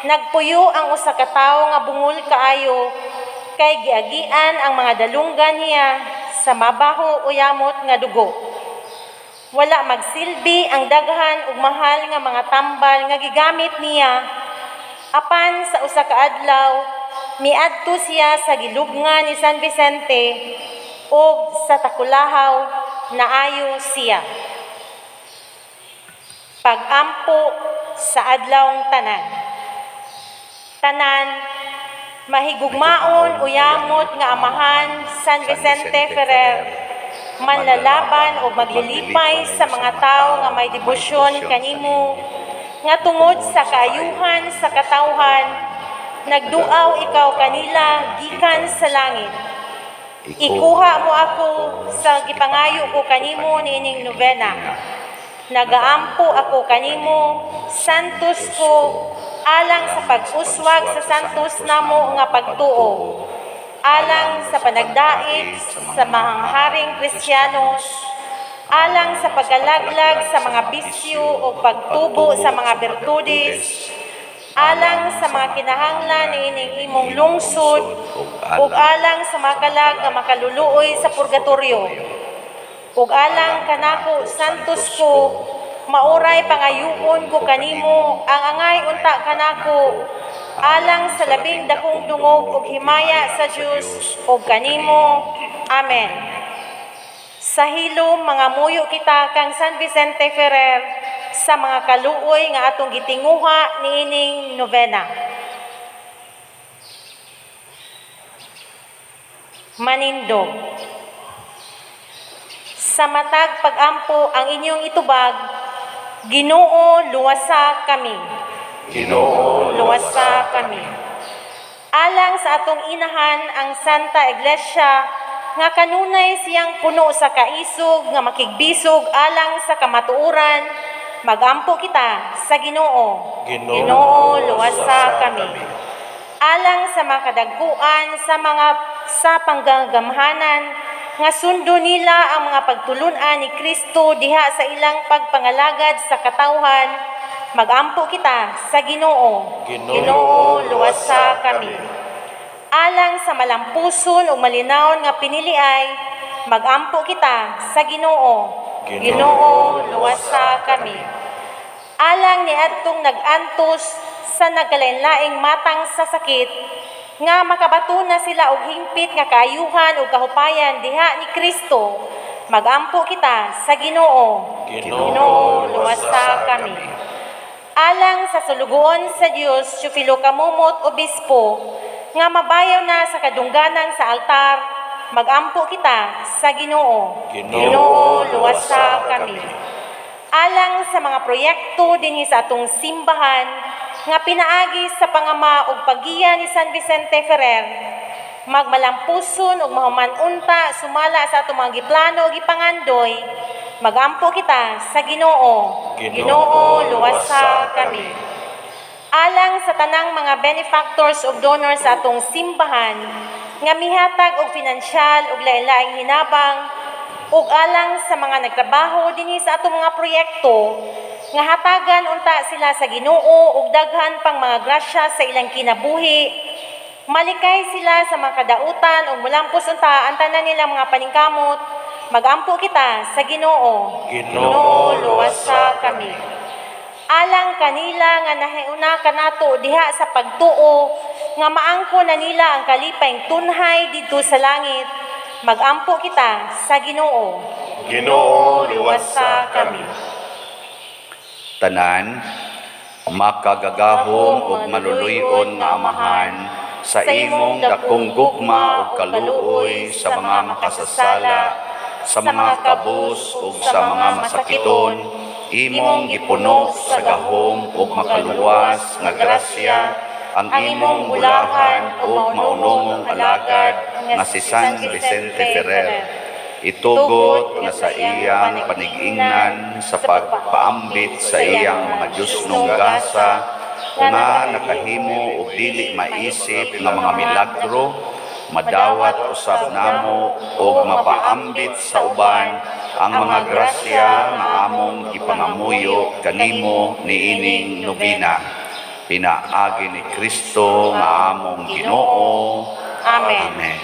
nagpuyo ang usa ka tawo nga bungol kaayo kay giagian ang mga dalunggan niya sa mabaho o yamot nga dugo. Wala magsilbi ang daghan ug mahal nga mga tambal nga gigamit niya. Apan sa usa ka adlaw, miadto siya sa gilubngan ni San Vicente ug sa takulahaw naayo siya. Pagampo sa adlawng tanan. Tanan, mahigugmaon o yamot nga Amahan San Vicente Ferrer, manlalaban o maglilipay sa mga tao nga may debosyon kanimo, nga tungod sa kaayuhan sa katawhan, nagduaw ikaw kanila gikan sa langit. Ikuha mo ako sa gipangayo ko kanimo niining nobena. Nagaampo ako kanimo, santos ko, alang sa pag-uswag sa santos namo nga pagtuo, alang sa panagdait sa mga haring Kristiyanos, alang sa pagkalaglag sa mga bisyo o pagtubo sa mga bertudes, alang sa mga kinahanglan niining imong lungsod, ug alang sa mga kalag nga makaluluoy sa purgatorio. Ug alang kanako, santos ko, mauray pangayuon ko kanimo ang angay unta kanako, alang sa labing dakong dungog ug himaya sa Dios ug kanimo. Amen. Sa hilom mga muyo kita kang San Vicente Ferrer sa mga kaluoy nga atong gitinguha niining novena. Manindog. Sa matag pagampo ang inyong itubag, Ginoo, luwasa kami. Ginoo, luwasa kami. Alang sa atong inahan ang Santa Iglesia, nga kanunay siyang puno sa kaisog, nga makigbisog alang sa kamatuoran, magampo kita sa Ginoo. Ginoo, luwasa kami. Alang sa mga kadagkuan sa mga sa panggagamhanan, nga sundo nila ang mga pagtulun-an ni Kristo diha sa ilang pagpangalagad sa katawhan, magampo kita sa Ginoo. Ginoo, luwasa kami. Alang sa malampuson ug malinawon nga piniliay, magampo kita sa Ginoo. Ginoo, luwasa kami. Alang ni adtong nag-antos sa nagkalain-laing matang sa sakit, nga makabato na sila og hingpit nga kaayuhan ug kahupayan diha ni Kristo, magampo kita sa Ginoo. Ginoo, luwasa kami. Alang sa sulugoon sa Dios, Teofilo Camomot Obispo, nga mabayaw na sa kadungganan sa altar, magampo kita sa Ginoo. Ginoo, luwasa kami. Alang sa mga proyekto dinhi sa atong simbahan nga pinaagi sa pangama ug paggiya ni San Vicente Ferrer, magmalampuson ug mahuman unta sumala sa atong mga giplano ug gipangandoy, magampo kita sa Ginoo. Ginoo, luwasa kami. Alang sa tanang mga benefactors ug donors sa atong simbahan nga mihatag og finansyal ug lain-laing hinabang, ug alang sa mga nagtrabaho dinhi sa atong mga proyekto nga hatagan unta sila sa Ginoo ug daghan pang mga grasya sa ilang kinabuhi, malikay sila sa mga kadautan ug mulampos unta ang tanan nilang mga paningkamot, magampo kita sa Ginoo. Ginoo, luwasa kami. Alang kanila nga nahiuna kanato diha sa pagtuo, nga maangko na nila ang kalipay tunhay didto sa langit, magampo kita sa Ginoo. Ginoo, luwasa kami. Tanan, makagagahom ug maluluy-on nga Amahan, sa imong dakong gugma ug kaluoy sa mga makasasala, sa mga kabus ug sa mga masakiton, imong gipuno sa gahom ug makaluwas nga grasya ang imong bulahan ug maunongong alagad nga si San Vicente Ferrer. Itugot nga sa iyang panig-ingnan sa pagpaambit sa iyang mga Diyosnong gasa nga nakahimo og dili maisip nga mga milagro, madawat usab namo og mapaambit sa uban ang mga grasya nga among gipangamuyo kanimo niining nobena. Pinaagi ni Kristo nga among Ginoo. Amen. Amen.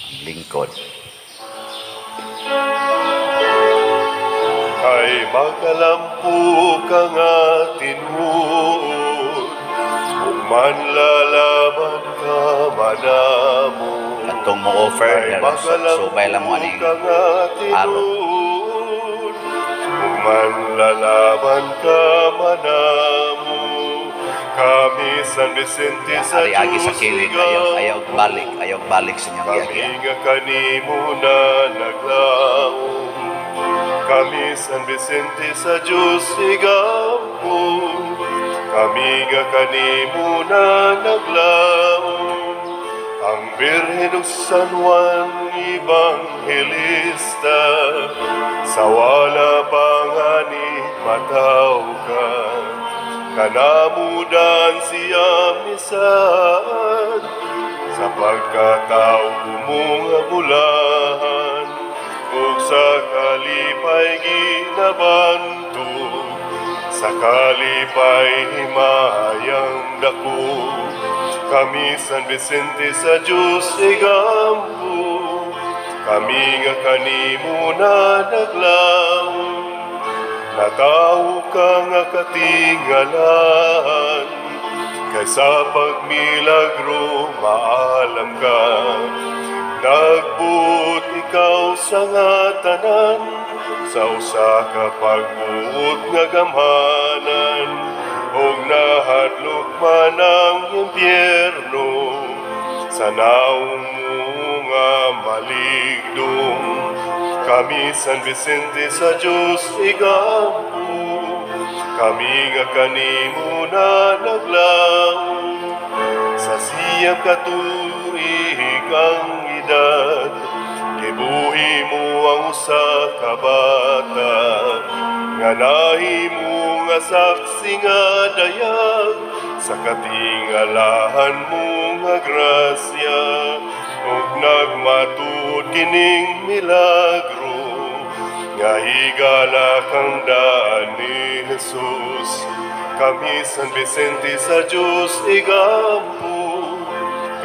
Ang lingkod. Amen. Kay magalampo ka nga tinuod, ug manlalaban ka manamo. Katong mo offer, Kay subay lang mo magalampo aning ka nga aro. tinuod, ug manlalaban ka manamo. Kami San Vicente sa Ari agi sa Diyos kilid, ayaw ayaw balik, ayaw balik sa inyong Kami giagian. nga kanimo na naglaom. Kami San Vicente sa Diyos igampo. Kami nga kanimo na naglaom. Ang Birhen ug San Juan Evangelista, sa wala pa nga ni mataw ka, kanamudan siya misad sa pagkatao nga bulahan, ug sa kalipay ginabantog, sa kalipay himayang dako. Kami San Vicente sa Diyos igampo, kami nga kanimo na naglaom. Natawo ka nga katingalahan, kay sa pagmilagro maalam ka. Nagbuot ikaw sa nga tanan, sa usa ka pagbuot nga gamhanan, ug nahadlok man ang impyerno sa naong mo nga maligdong. Kami San Vicente sa Diyos igampo, kami nga kanimo na naglaom. Sa 9 ka tuig ang edad, gibuhi mo ang usa ka bata, nga nahimo nga saksi nga dayag sa katingalahan mo nga grasya, ug nagmatud kining milagro nga higala kang daan ni Jesus. Kami San Vicente sa Diyos igampo,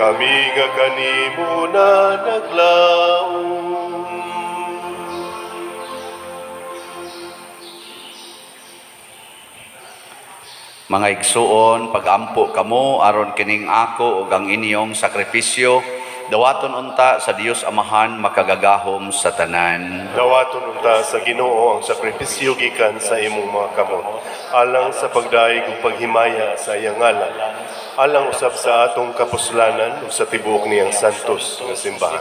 kami nga kanimo na naglaom. Mga igsuon, pagampo kamo aron kining ako ug ang inyong sakripisyo dawaton unta sa Dios Amahan makagagahom sa tanan. Dawaton unta sa Ginoo ang sakripisyo gikan sa imong mga kamot, alang sa pagdayeg ug paghimaya sa iyang ngalan, alang usab sa atong kapuslanan ug sa tibuok niyang santos nga simbahan.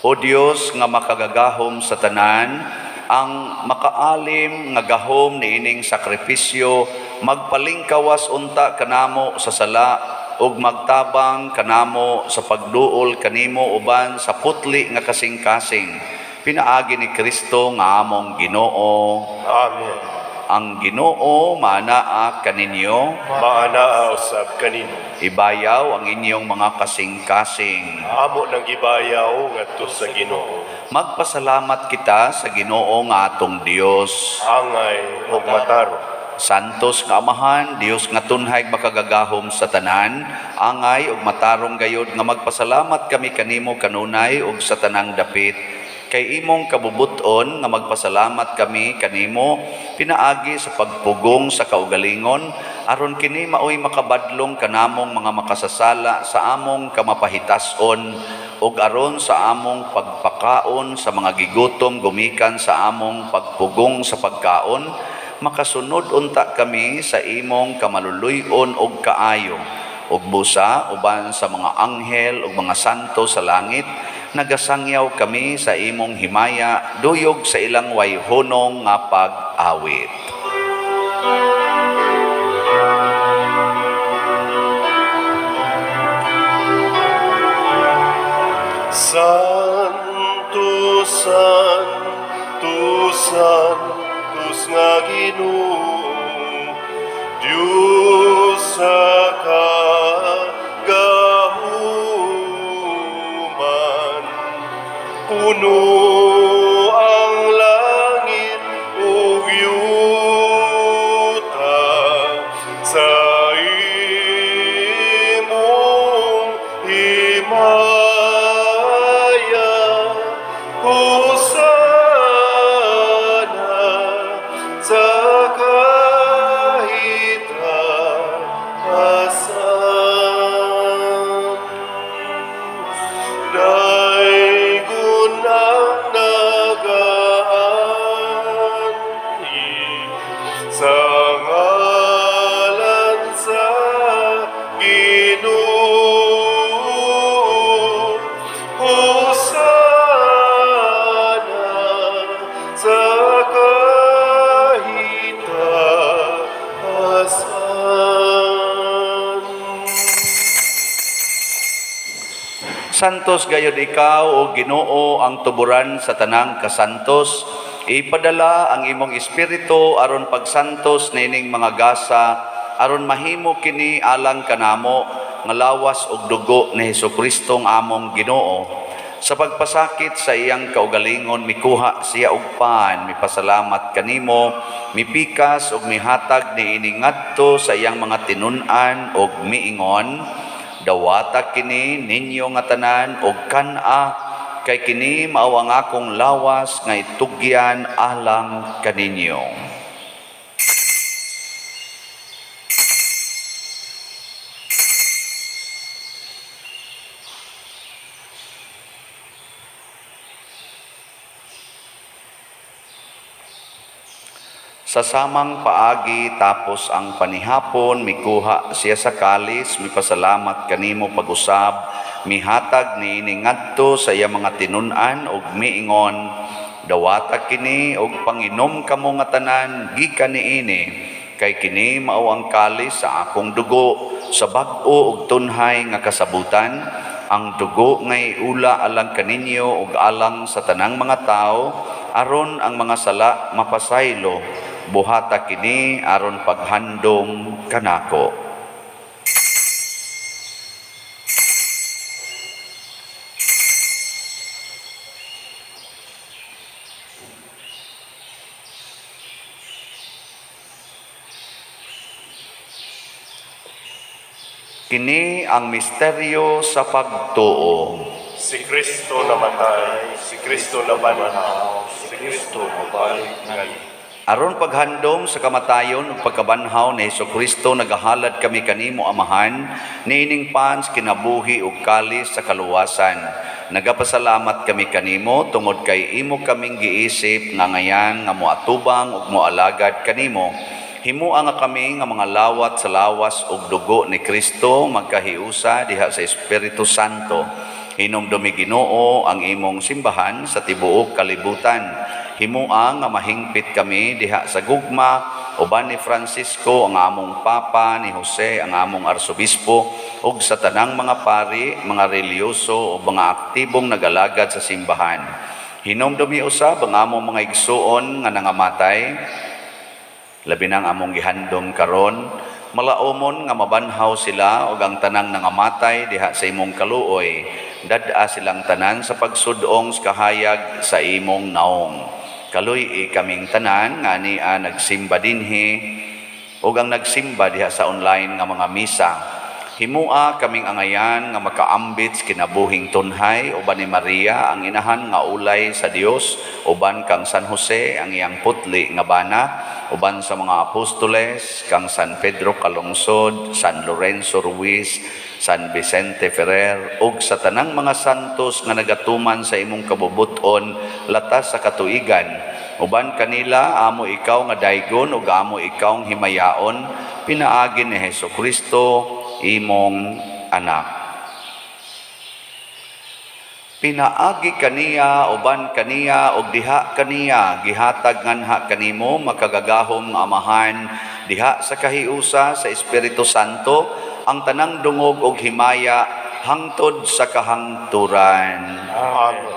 O Dios nga makagagahom sa tanan, ang makaalim nga gahom niining sakripisyo magpalingkawas unta kanamo sa sala ug magtabang kanamo sa pagduol kanimo uban sa putli nga kasing-kasing, pinaagi ni Kristo nga among Ginoo. Amen. Ang Ginoo maanaa kaninyo. Maanaa usab kanimo. Ibayaw ang inyong mga kasing-kasing. Amo nang gibayaw ngadto sa Ginoo. Magpasalamat kita sa Ginoo nga atong Dios. Angay ug matarong. Santos nga Amahan, Dios nga tunhay makagagahom sa tanan, angay ug matarong gayod nga magpasalamat kami kanimo kanunay ug sa tanang dapit. Kay imong kabubuton nga magpasalamat kami kanimo pinaagi sa pagpugong sa kaugalingon, aron kini maoy makabadlong kanamong mga makasasala sa among kamapahitason ug aron sa among pagpakaon sa mga gigutom gumikan sa among pagpugong sa pagkaon, makasunod unta kami sa imong kamaluluy-on ug kaayo. Ug busa uban sa mga anghel ug mga santo sa langit, nagasangyaw kami sa imong himaya duyog sa ilang wayhunong nga pag-awit. Santo, Santo, Santos nga Ginoo, Diyos sa kagahuman, puno ang langit ug yuta sa imong himaya. Hosana. Santos gayud ikaw, o Ginoo, ang tuburan sa tanang kasantos. Ipadala ang imong espiritu aron pagsantos niining mga gasa, aron mahimo kini alang kanamo nga lawas ug dugo ni Hesukristo nga among Ginoo. Sa pagpasakit sa iyang kaugalingon, mikuha siya og pan, mipasalamat kanimo, mipikas ug mihatag niini ngadto sa iyang mga tinun-an ug miingon, "Dawata kini ninyo nga tanan ug kan-a, kay kini mao ang akong lawas nga itugyan alang kaninyo." Sa samang paagi tapos ang panihapon, mikuha siya sa kalis, mipasalamat kanimo pag-usab, mihatag niini ngadto sa iya mga tinun-an ug miingon, "Dawata kini ug panginom kamo nga tanan gikan niini, kay kini mao ang kalis sa akong dugo sa bag-o ug tunhay nga kasabutan, ang dugo nga iula alang kaninyo ug alang sa tanang mga tawo aron ang mga sala mapasaylo. Buhata kini aron paghandom kanako." Kini ang misteryo sa pagtuo. Si Kristo namatay, si Kristo nabanhaw, Si Kristo mobalik ngali. Aron paghandom sa kamatayon ug pagkabanhaw ni Hesukristo, nagahalad kami kanimo, Amahan, niining pans kinabuhi ug kalis sa kaluwasan. Nagapasalamat kami kanimo tungod kay imo kaming giisip nga ngayan nga moatubang ug moalagad kanimo. Himua nga kami nga mga lawat sa lawas ug dugo ni Kristo magkahiusa diha sa Espiritu Santo. Hinumdumi, Ginoo, ang imong simbahan sa tibuok kalibutan. Himua nga mahingpit kami diha sa gugma uban ni Francisco ang among Papa, ni Jose ang among Arsobispo, ug sa tanang mga pari, mga relihiyoso ug mga aktibong nagalagad sa simbahan. Hinumdumi usab ang among mga igsuon nga nangamatay, labi nang among gihandom karon, malaumon nga mabanhaw sila ug ang tanang nangamatay diha sa imong kaluoy. Dad-a silang tanan sa pagsudong sa kahayag sa imong naong. Kaluy-i kaming tanan nga ania nagsimba dinhi ug ang nagsimba diha sa online nga mga misa. Himua kaming angayan nga makaambit sa kinabuhing tunhay uban ni Maria ang inahan nga ulay sa Dios, uban kang San Jose ang iyang putli nga bana, uban sa mga apostoles kang San Pedro Calungsod, San Lorenzo Ruiz, San Vicente Ferrer ug sa tanang mga santos nga nagatuman sa imong kabubut-on latas sa katuigan. Uban kanila amo ikaw nga daygon ug amo ikaw himayaon pinaagi ni Hesukristo imong anak. Pinaagi kaniya, uban kaniya ug diha kaniya, gihatag nganha kanimo, makagagahom nga Amahan, diha sa kahiusa sa Espiritu Santo, ang tanang dungog ug himaya hangtod sa kahangturan. Amen.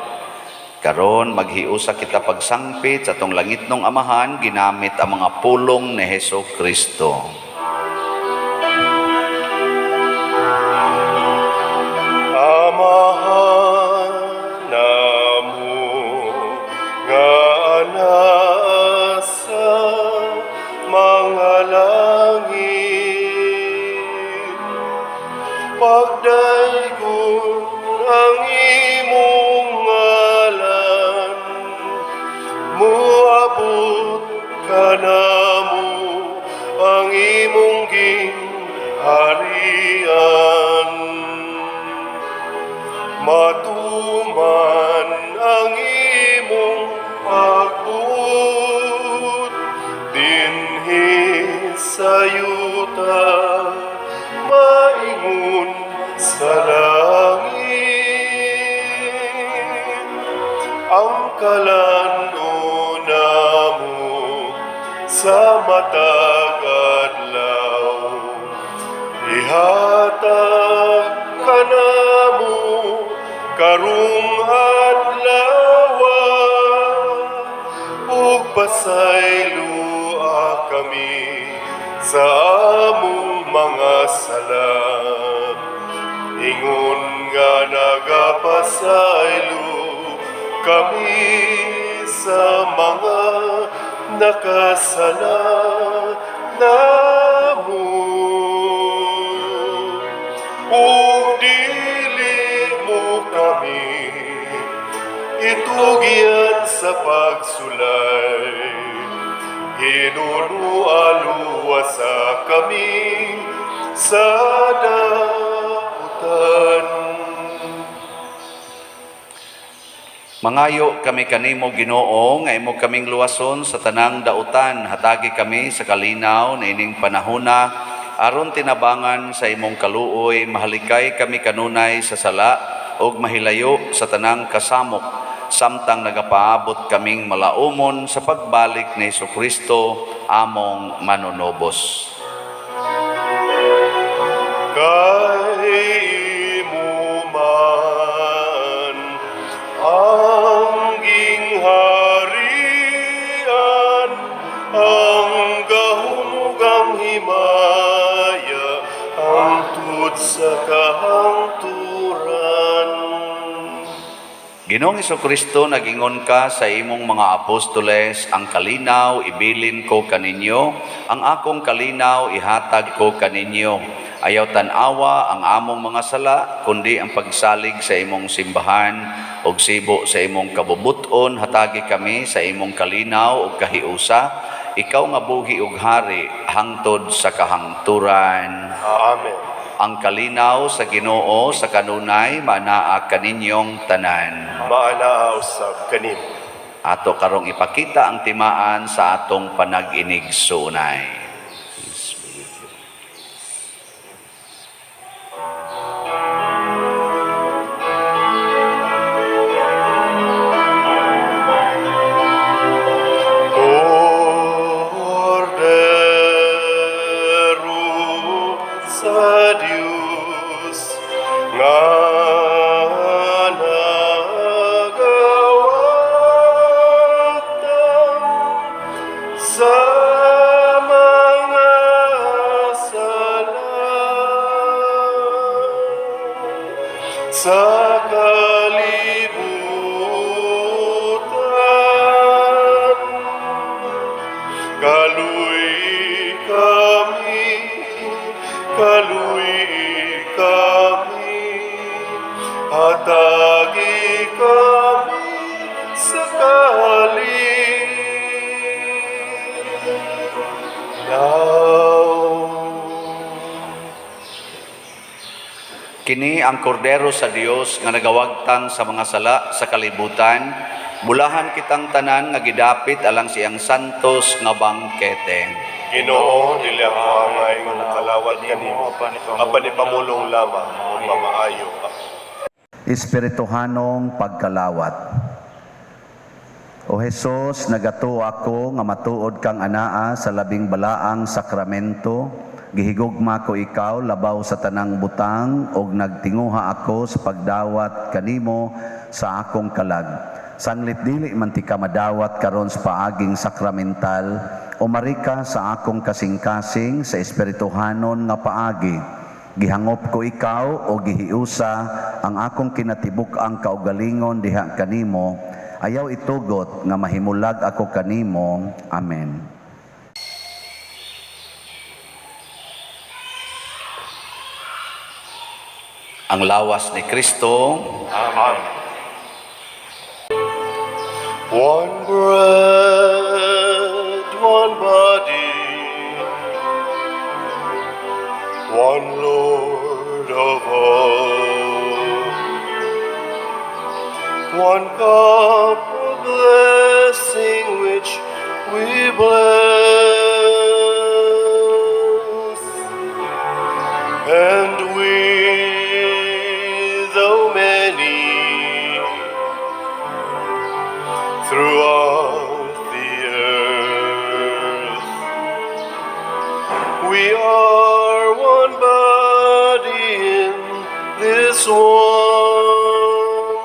Karon maghiusa kita pagsangpit sa atong langitnong Amahan ginamit ang mga pulong ni Hesus Kristo. Amahan namo nga nasa mga langit, pagdaygon ang imong ngalan, muabot kanamo ang imong gingharian. Matuman ang imong pagbuot dinhi sa yuta maingon sa langit. Ang kalan-on namo sa matag adlaw, ihatag kanamo. Karong adlawa ug pasayloa kami sa among mga sala, ingon nga nagapasaylo kami sa mga nakasala namo, ug dili mo kami itugyan sa pagsulay, hinunoa luwasa kami sa dautan. Mangayo kami kanimo, Ginoo, nga imo kaming luwason sa tanang dautan. Hatagi kami sa kalinaw niining panahona aron tinabangan sa imong kaluoy, mahalikay kami kanunay sa sala ug mahilayo sa tanang kasamok, samtang nagapaabot kaming malaumon sa pagbalik ni Hesukristo among manunobos. Kay imo man ang gingharian, ang gahom ug ang himaya, hangtod sa kahangturan. Ginoong Kristo, nagingon ka sa imong mga apostoles, "Ang kalinaw ibilin ko kaninyo, ang akong kalinaw ihatag ko kaninyo." Ayaw tan-awa ang among mga sala, kundi ang pagsalig sa imong simbahan ug sibo sa imong kabubut-on, hatagi kami sa imong kalinaw ug kahiusa. Ikaw nga buhi ug hari hangtod sa kahangturan. Amen. Ang kalinaw sa Ginoo sa kanunay maanaa kaninyong tanan. Maanaa usab kanimo. Ato karong ipakita ang timaan sa atong panag-inigsuonay. Peace be with you. Kordero sa Dios nga nagawagtang sa mga sala sa kalibutan. Kaluy-i kami, kaluy-i kami, hatagi kami sa kalinaw. Kini ang kordero sa Dios nga nagawagtang sa mga sala sa kalibutan. Bulahan kitang tanan nga gidapit alang siyang santos nga bangkete. Ginoo, dili ako angay nga mokalawat kanimo, apan ipamulong lamang ug mamaayo ako. Espirituhanong pagkalawat. O Hesus, nagatuo ako nga matuod kang anaa sa labing balaang sakramento. Gihigugma ko ikaw labaw sa tanang butang ug nagtinguha ako sa pagdawat kanimo sa akong kalag. Sanglit dili man tika madawat karon sa paaging sakramental, umari ka sa akong kasing-kasing sa espirituhanon nga paagi. Gihangop ko ikaw o gihiusa ang akong kinatibuk-ang kaugalingon diha kanimo. Ayaw itugot nga mahimulag ako kanimo. Amen. Ang lawas ni Kristo. Amen. One bread, one body, one Lord of all, one cup of blessing which we bless, and we, though many, throughout the earth, we are one body in this one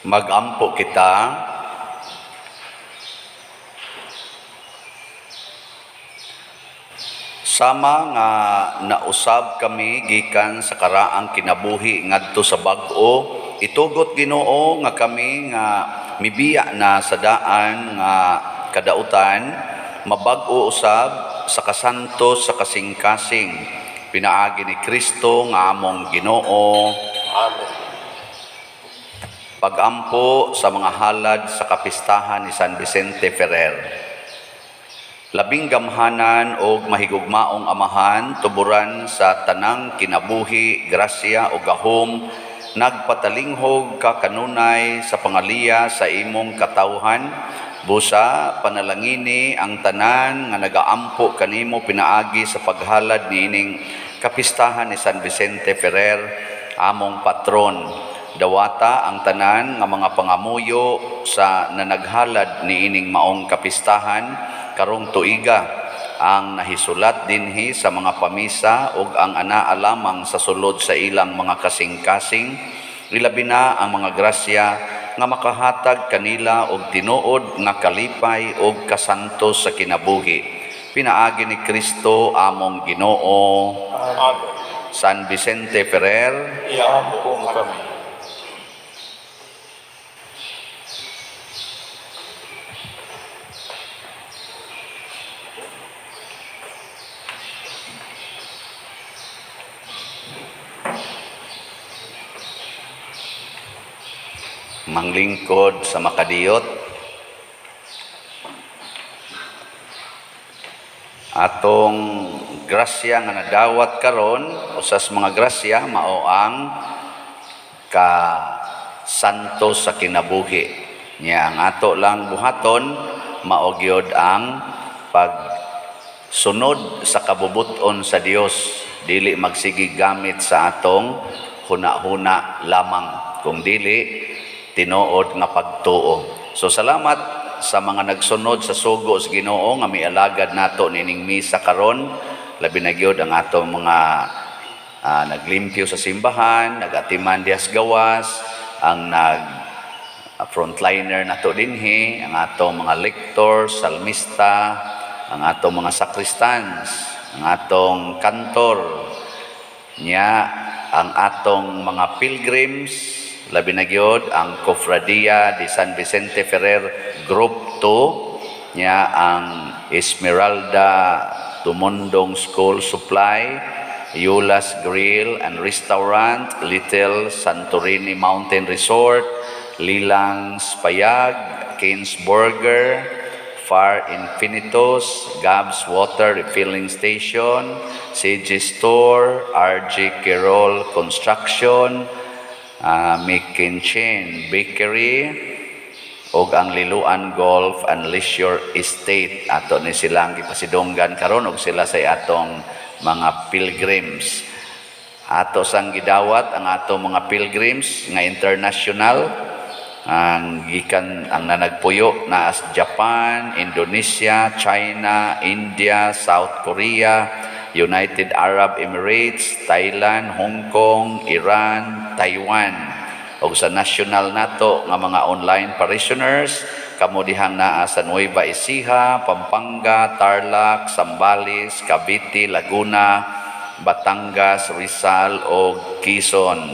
Magampo kita. Sama nga nausab kami gikan sa karaang kinabuhi ngadto sa bag-o, itugot, Ginoo, nga kami nga mibiya na sa daan nga kadautan mabag-o usab sa kasantos sa kasing-kasing, pinaagi ni Kristo nga among Ginoo. Amen. Pagampo sa mga halad sa kapistahan ni San Vicente Ferrer. Labing gamhanan og mahigugmaong Amahan, tuburan sa tanang kinabuhi, grasya o gahom, nagpatalinghog ka kanunay sa pangaliya sa imong katawhan. Busa panalangini ang tanan nga nagaampo kanimo pinaagi sa paghalad niining kapistahan ni San Vicente Ferrer, among patron. Dawata ang tanan nga mga pangamuyo sa nanaghalad niining maong kapistahan karong tuiga, ang nahisulat dinhi sa mga pamisa ug ang anaa lamang sa sulod sa ilang mga kasing-kasing, ilabi na ang mga grasya nga makahatag kanila og tinuod nga kalipay ug kasantos sa kinabuhi, pinaagi ni Kristo among Ginoo. Amen. San Vicente Ferrer, Iampo Ampo mo kami. Manglingkod sa makadiyot. Atong grasya nga nadawat karon, usas mga grasya mao ang ka santo sa kinabuhi. Nya ang ato lang buhaton mao gyud ang pagsunod sa kabubut-on sa Dios, dili magsige gamit sa atong huna-huna lamang, kung dili tinuod nga pagtuo. So salamat sa mga nagsunod sa sugo sa Ginoo nga mialagad nato nining misa karon, labi na gyud ang atong mga naglimpyo sa simbahan, nagatiman dihas gawas, ang nag frontliner nato dinhi, ang atong mga lector, salmista, ang atong mga sakristans, ang atong kantor, nya ang atong mga pilgrims, labi na gyud ang Cofradia de San Vicente Ferrer Group 2, nya ang Esmeralda Tumundong School Supply, Yulas Grill and Restaurant, Little Santorini Mountain Resort, Lilang Payag, Kane's Burger, Far Infinitus, Gabs Water Refilling Station, CG Store, RG Querol Construction, Mikinchin Bakery, ug ang Liloan Golf and Leisure Estate. Ato ni silang gipasidunggan karon og sila sa atong mga pilgrims. Ato sang gidawat ang atong mga pilgrims nga international, ang gikan ang nanagpuyo na as Japan, Indonesia, China, India, South Korea, United Arab Emirates, Thailand, Hong Kong, Iran, Taiwan. Og sa national nato nga mga online parishioners, kamo dihang naa sa Nueva Ecija, Pampanga, Tarlac, Zambales, Cavite, Laguna, Batangas, Rizal ug Quezon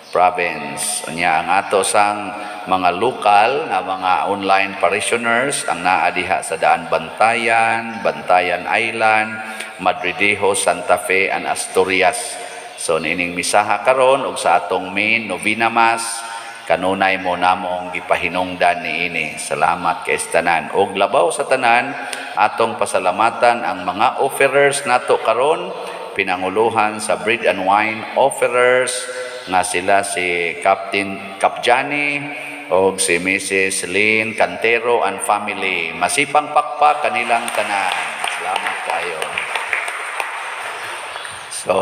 Province. Unya ang ato sang mga lokal nga mga online parishioners ang naa diha sa Daan Bantayan, Bantayan Island, Madridejos, Santa Fe and Asturias. So niining misaha karon og sa atong main novena mass, kanunay mo namong gipahinungdan niini. Salamat kay tanan. Og labaw sa tanan, atong pasalamatan ang mga offerers nato karon, pinanguluhan sa bread and wine offerers nga sila si Captain Capjani og si Mrs. Lynn Cantero and family. Masipang pakpak kanilang tanan. Salamat kayo. So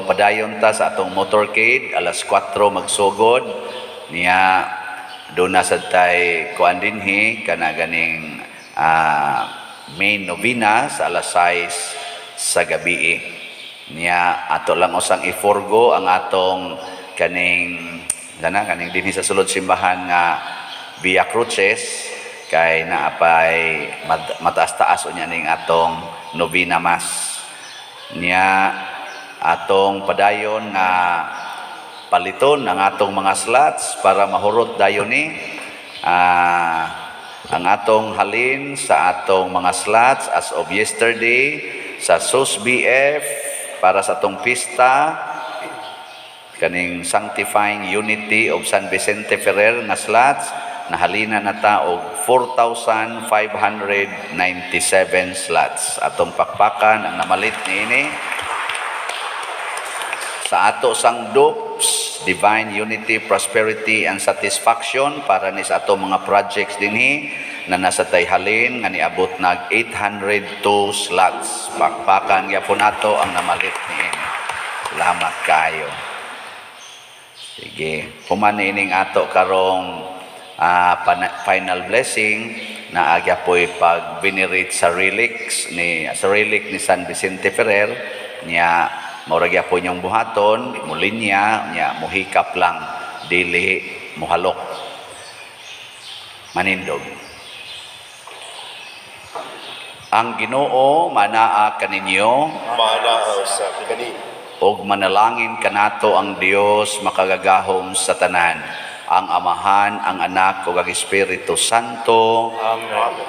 padayon ta sa atong motorcade, alas 4 magsugod niya. Doon na sad tay kuan dinhi kana ganing main novena sa alas 6 sa gabi. Niya ato lang usang i-forgo ang atong kaning Dana kaning dinhi sa sulod simbahan nga Via Cruces kay naapay mataas-taas unya ning atong novena mass. Nya atong padayon nga paliton ang atong mga slots para mahurot dayon ni ang atong halin sa atong mga slots as of yesterday sa SOS BF para sa atong pista kaning Sanctifying Unity of San Vicente Ferrer nga slots, nahalina na ta og 4,597 slots. Atong pakpakan ang namalit niini. Sa ato sang DUPS, Divine Unity, Prosperity and Satisfaction, para ni sa ato mga projects dinhi na nasa tayhalin nga niabot nag 802 slots. Pakpakan gyapon nato ang namalit niini. Salamat kaayo. Sige, human ining ato karong final blessing na agya po'y pag venerate sa relic ni San Vicente Ferrer. Niya mao ra gyapon yung buhaton, mulinya nya, muhikap lang, dili muhalok. Manindog. Ang Ginoo manaa kaninyo. Manaa usab kanimo. Og manalangin kanato ang Dios makagagahom sa tanan, ang Amahan, ang Anak ug ang Espiritu Santo. Amen.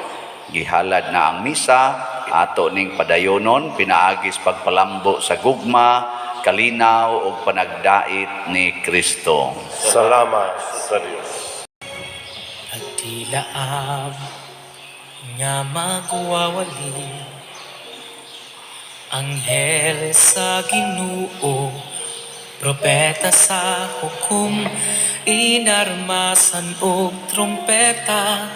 Gihalad na ang misa. Ato ning padayonon pinaagis pagpalambo sa gugma, kalinaw ug panagdait ni Kristo. Salamat sa Dios. Nagtilaab nga magwawali, anghel sa Ginoo, propeta sa hukom, inarmasan og trumpeta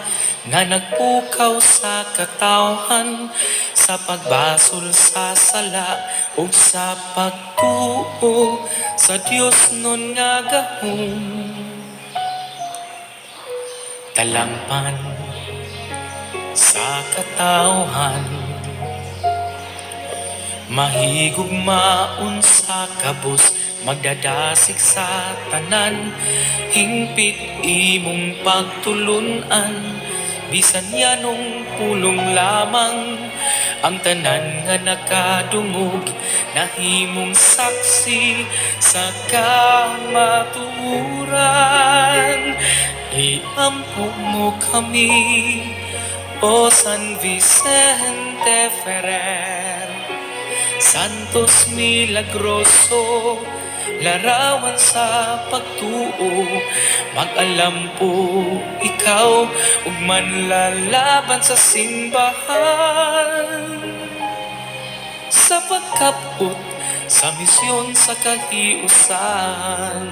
nga nagpukaw sa katawhan sa pagbasol sa sala ug sa pagtuo sa Dios nun nga gahom. Talangpan sa katawhan, mahigugmaon sa kabus, magdadasig sa tanan, hingpit imong pagtulunan, bisan yanong pulong lamang. Ang tanan nga nakadungog nahimong saksi sa kamatuoran. Iampo mo kami, O San Vicente Ferrer, Santos Milagroso, larawan sa pagtuo. Mag-alampo ikaw ug manlalaban sa simbahan sa pagkapot sa misyon sa kahiusan.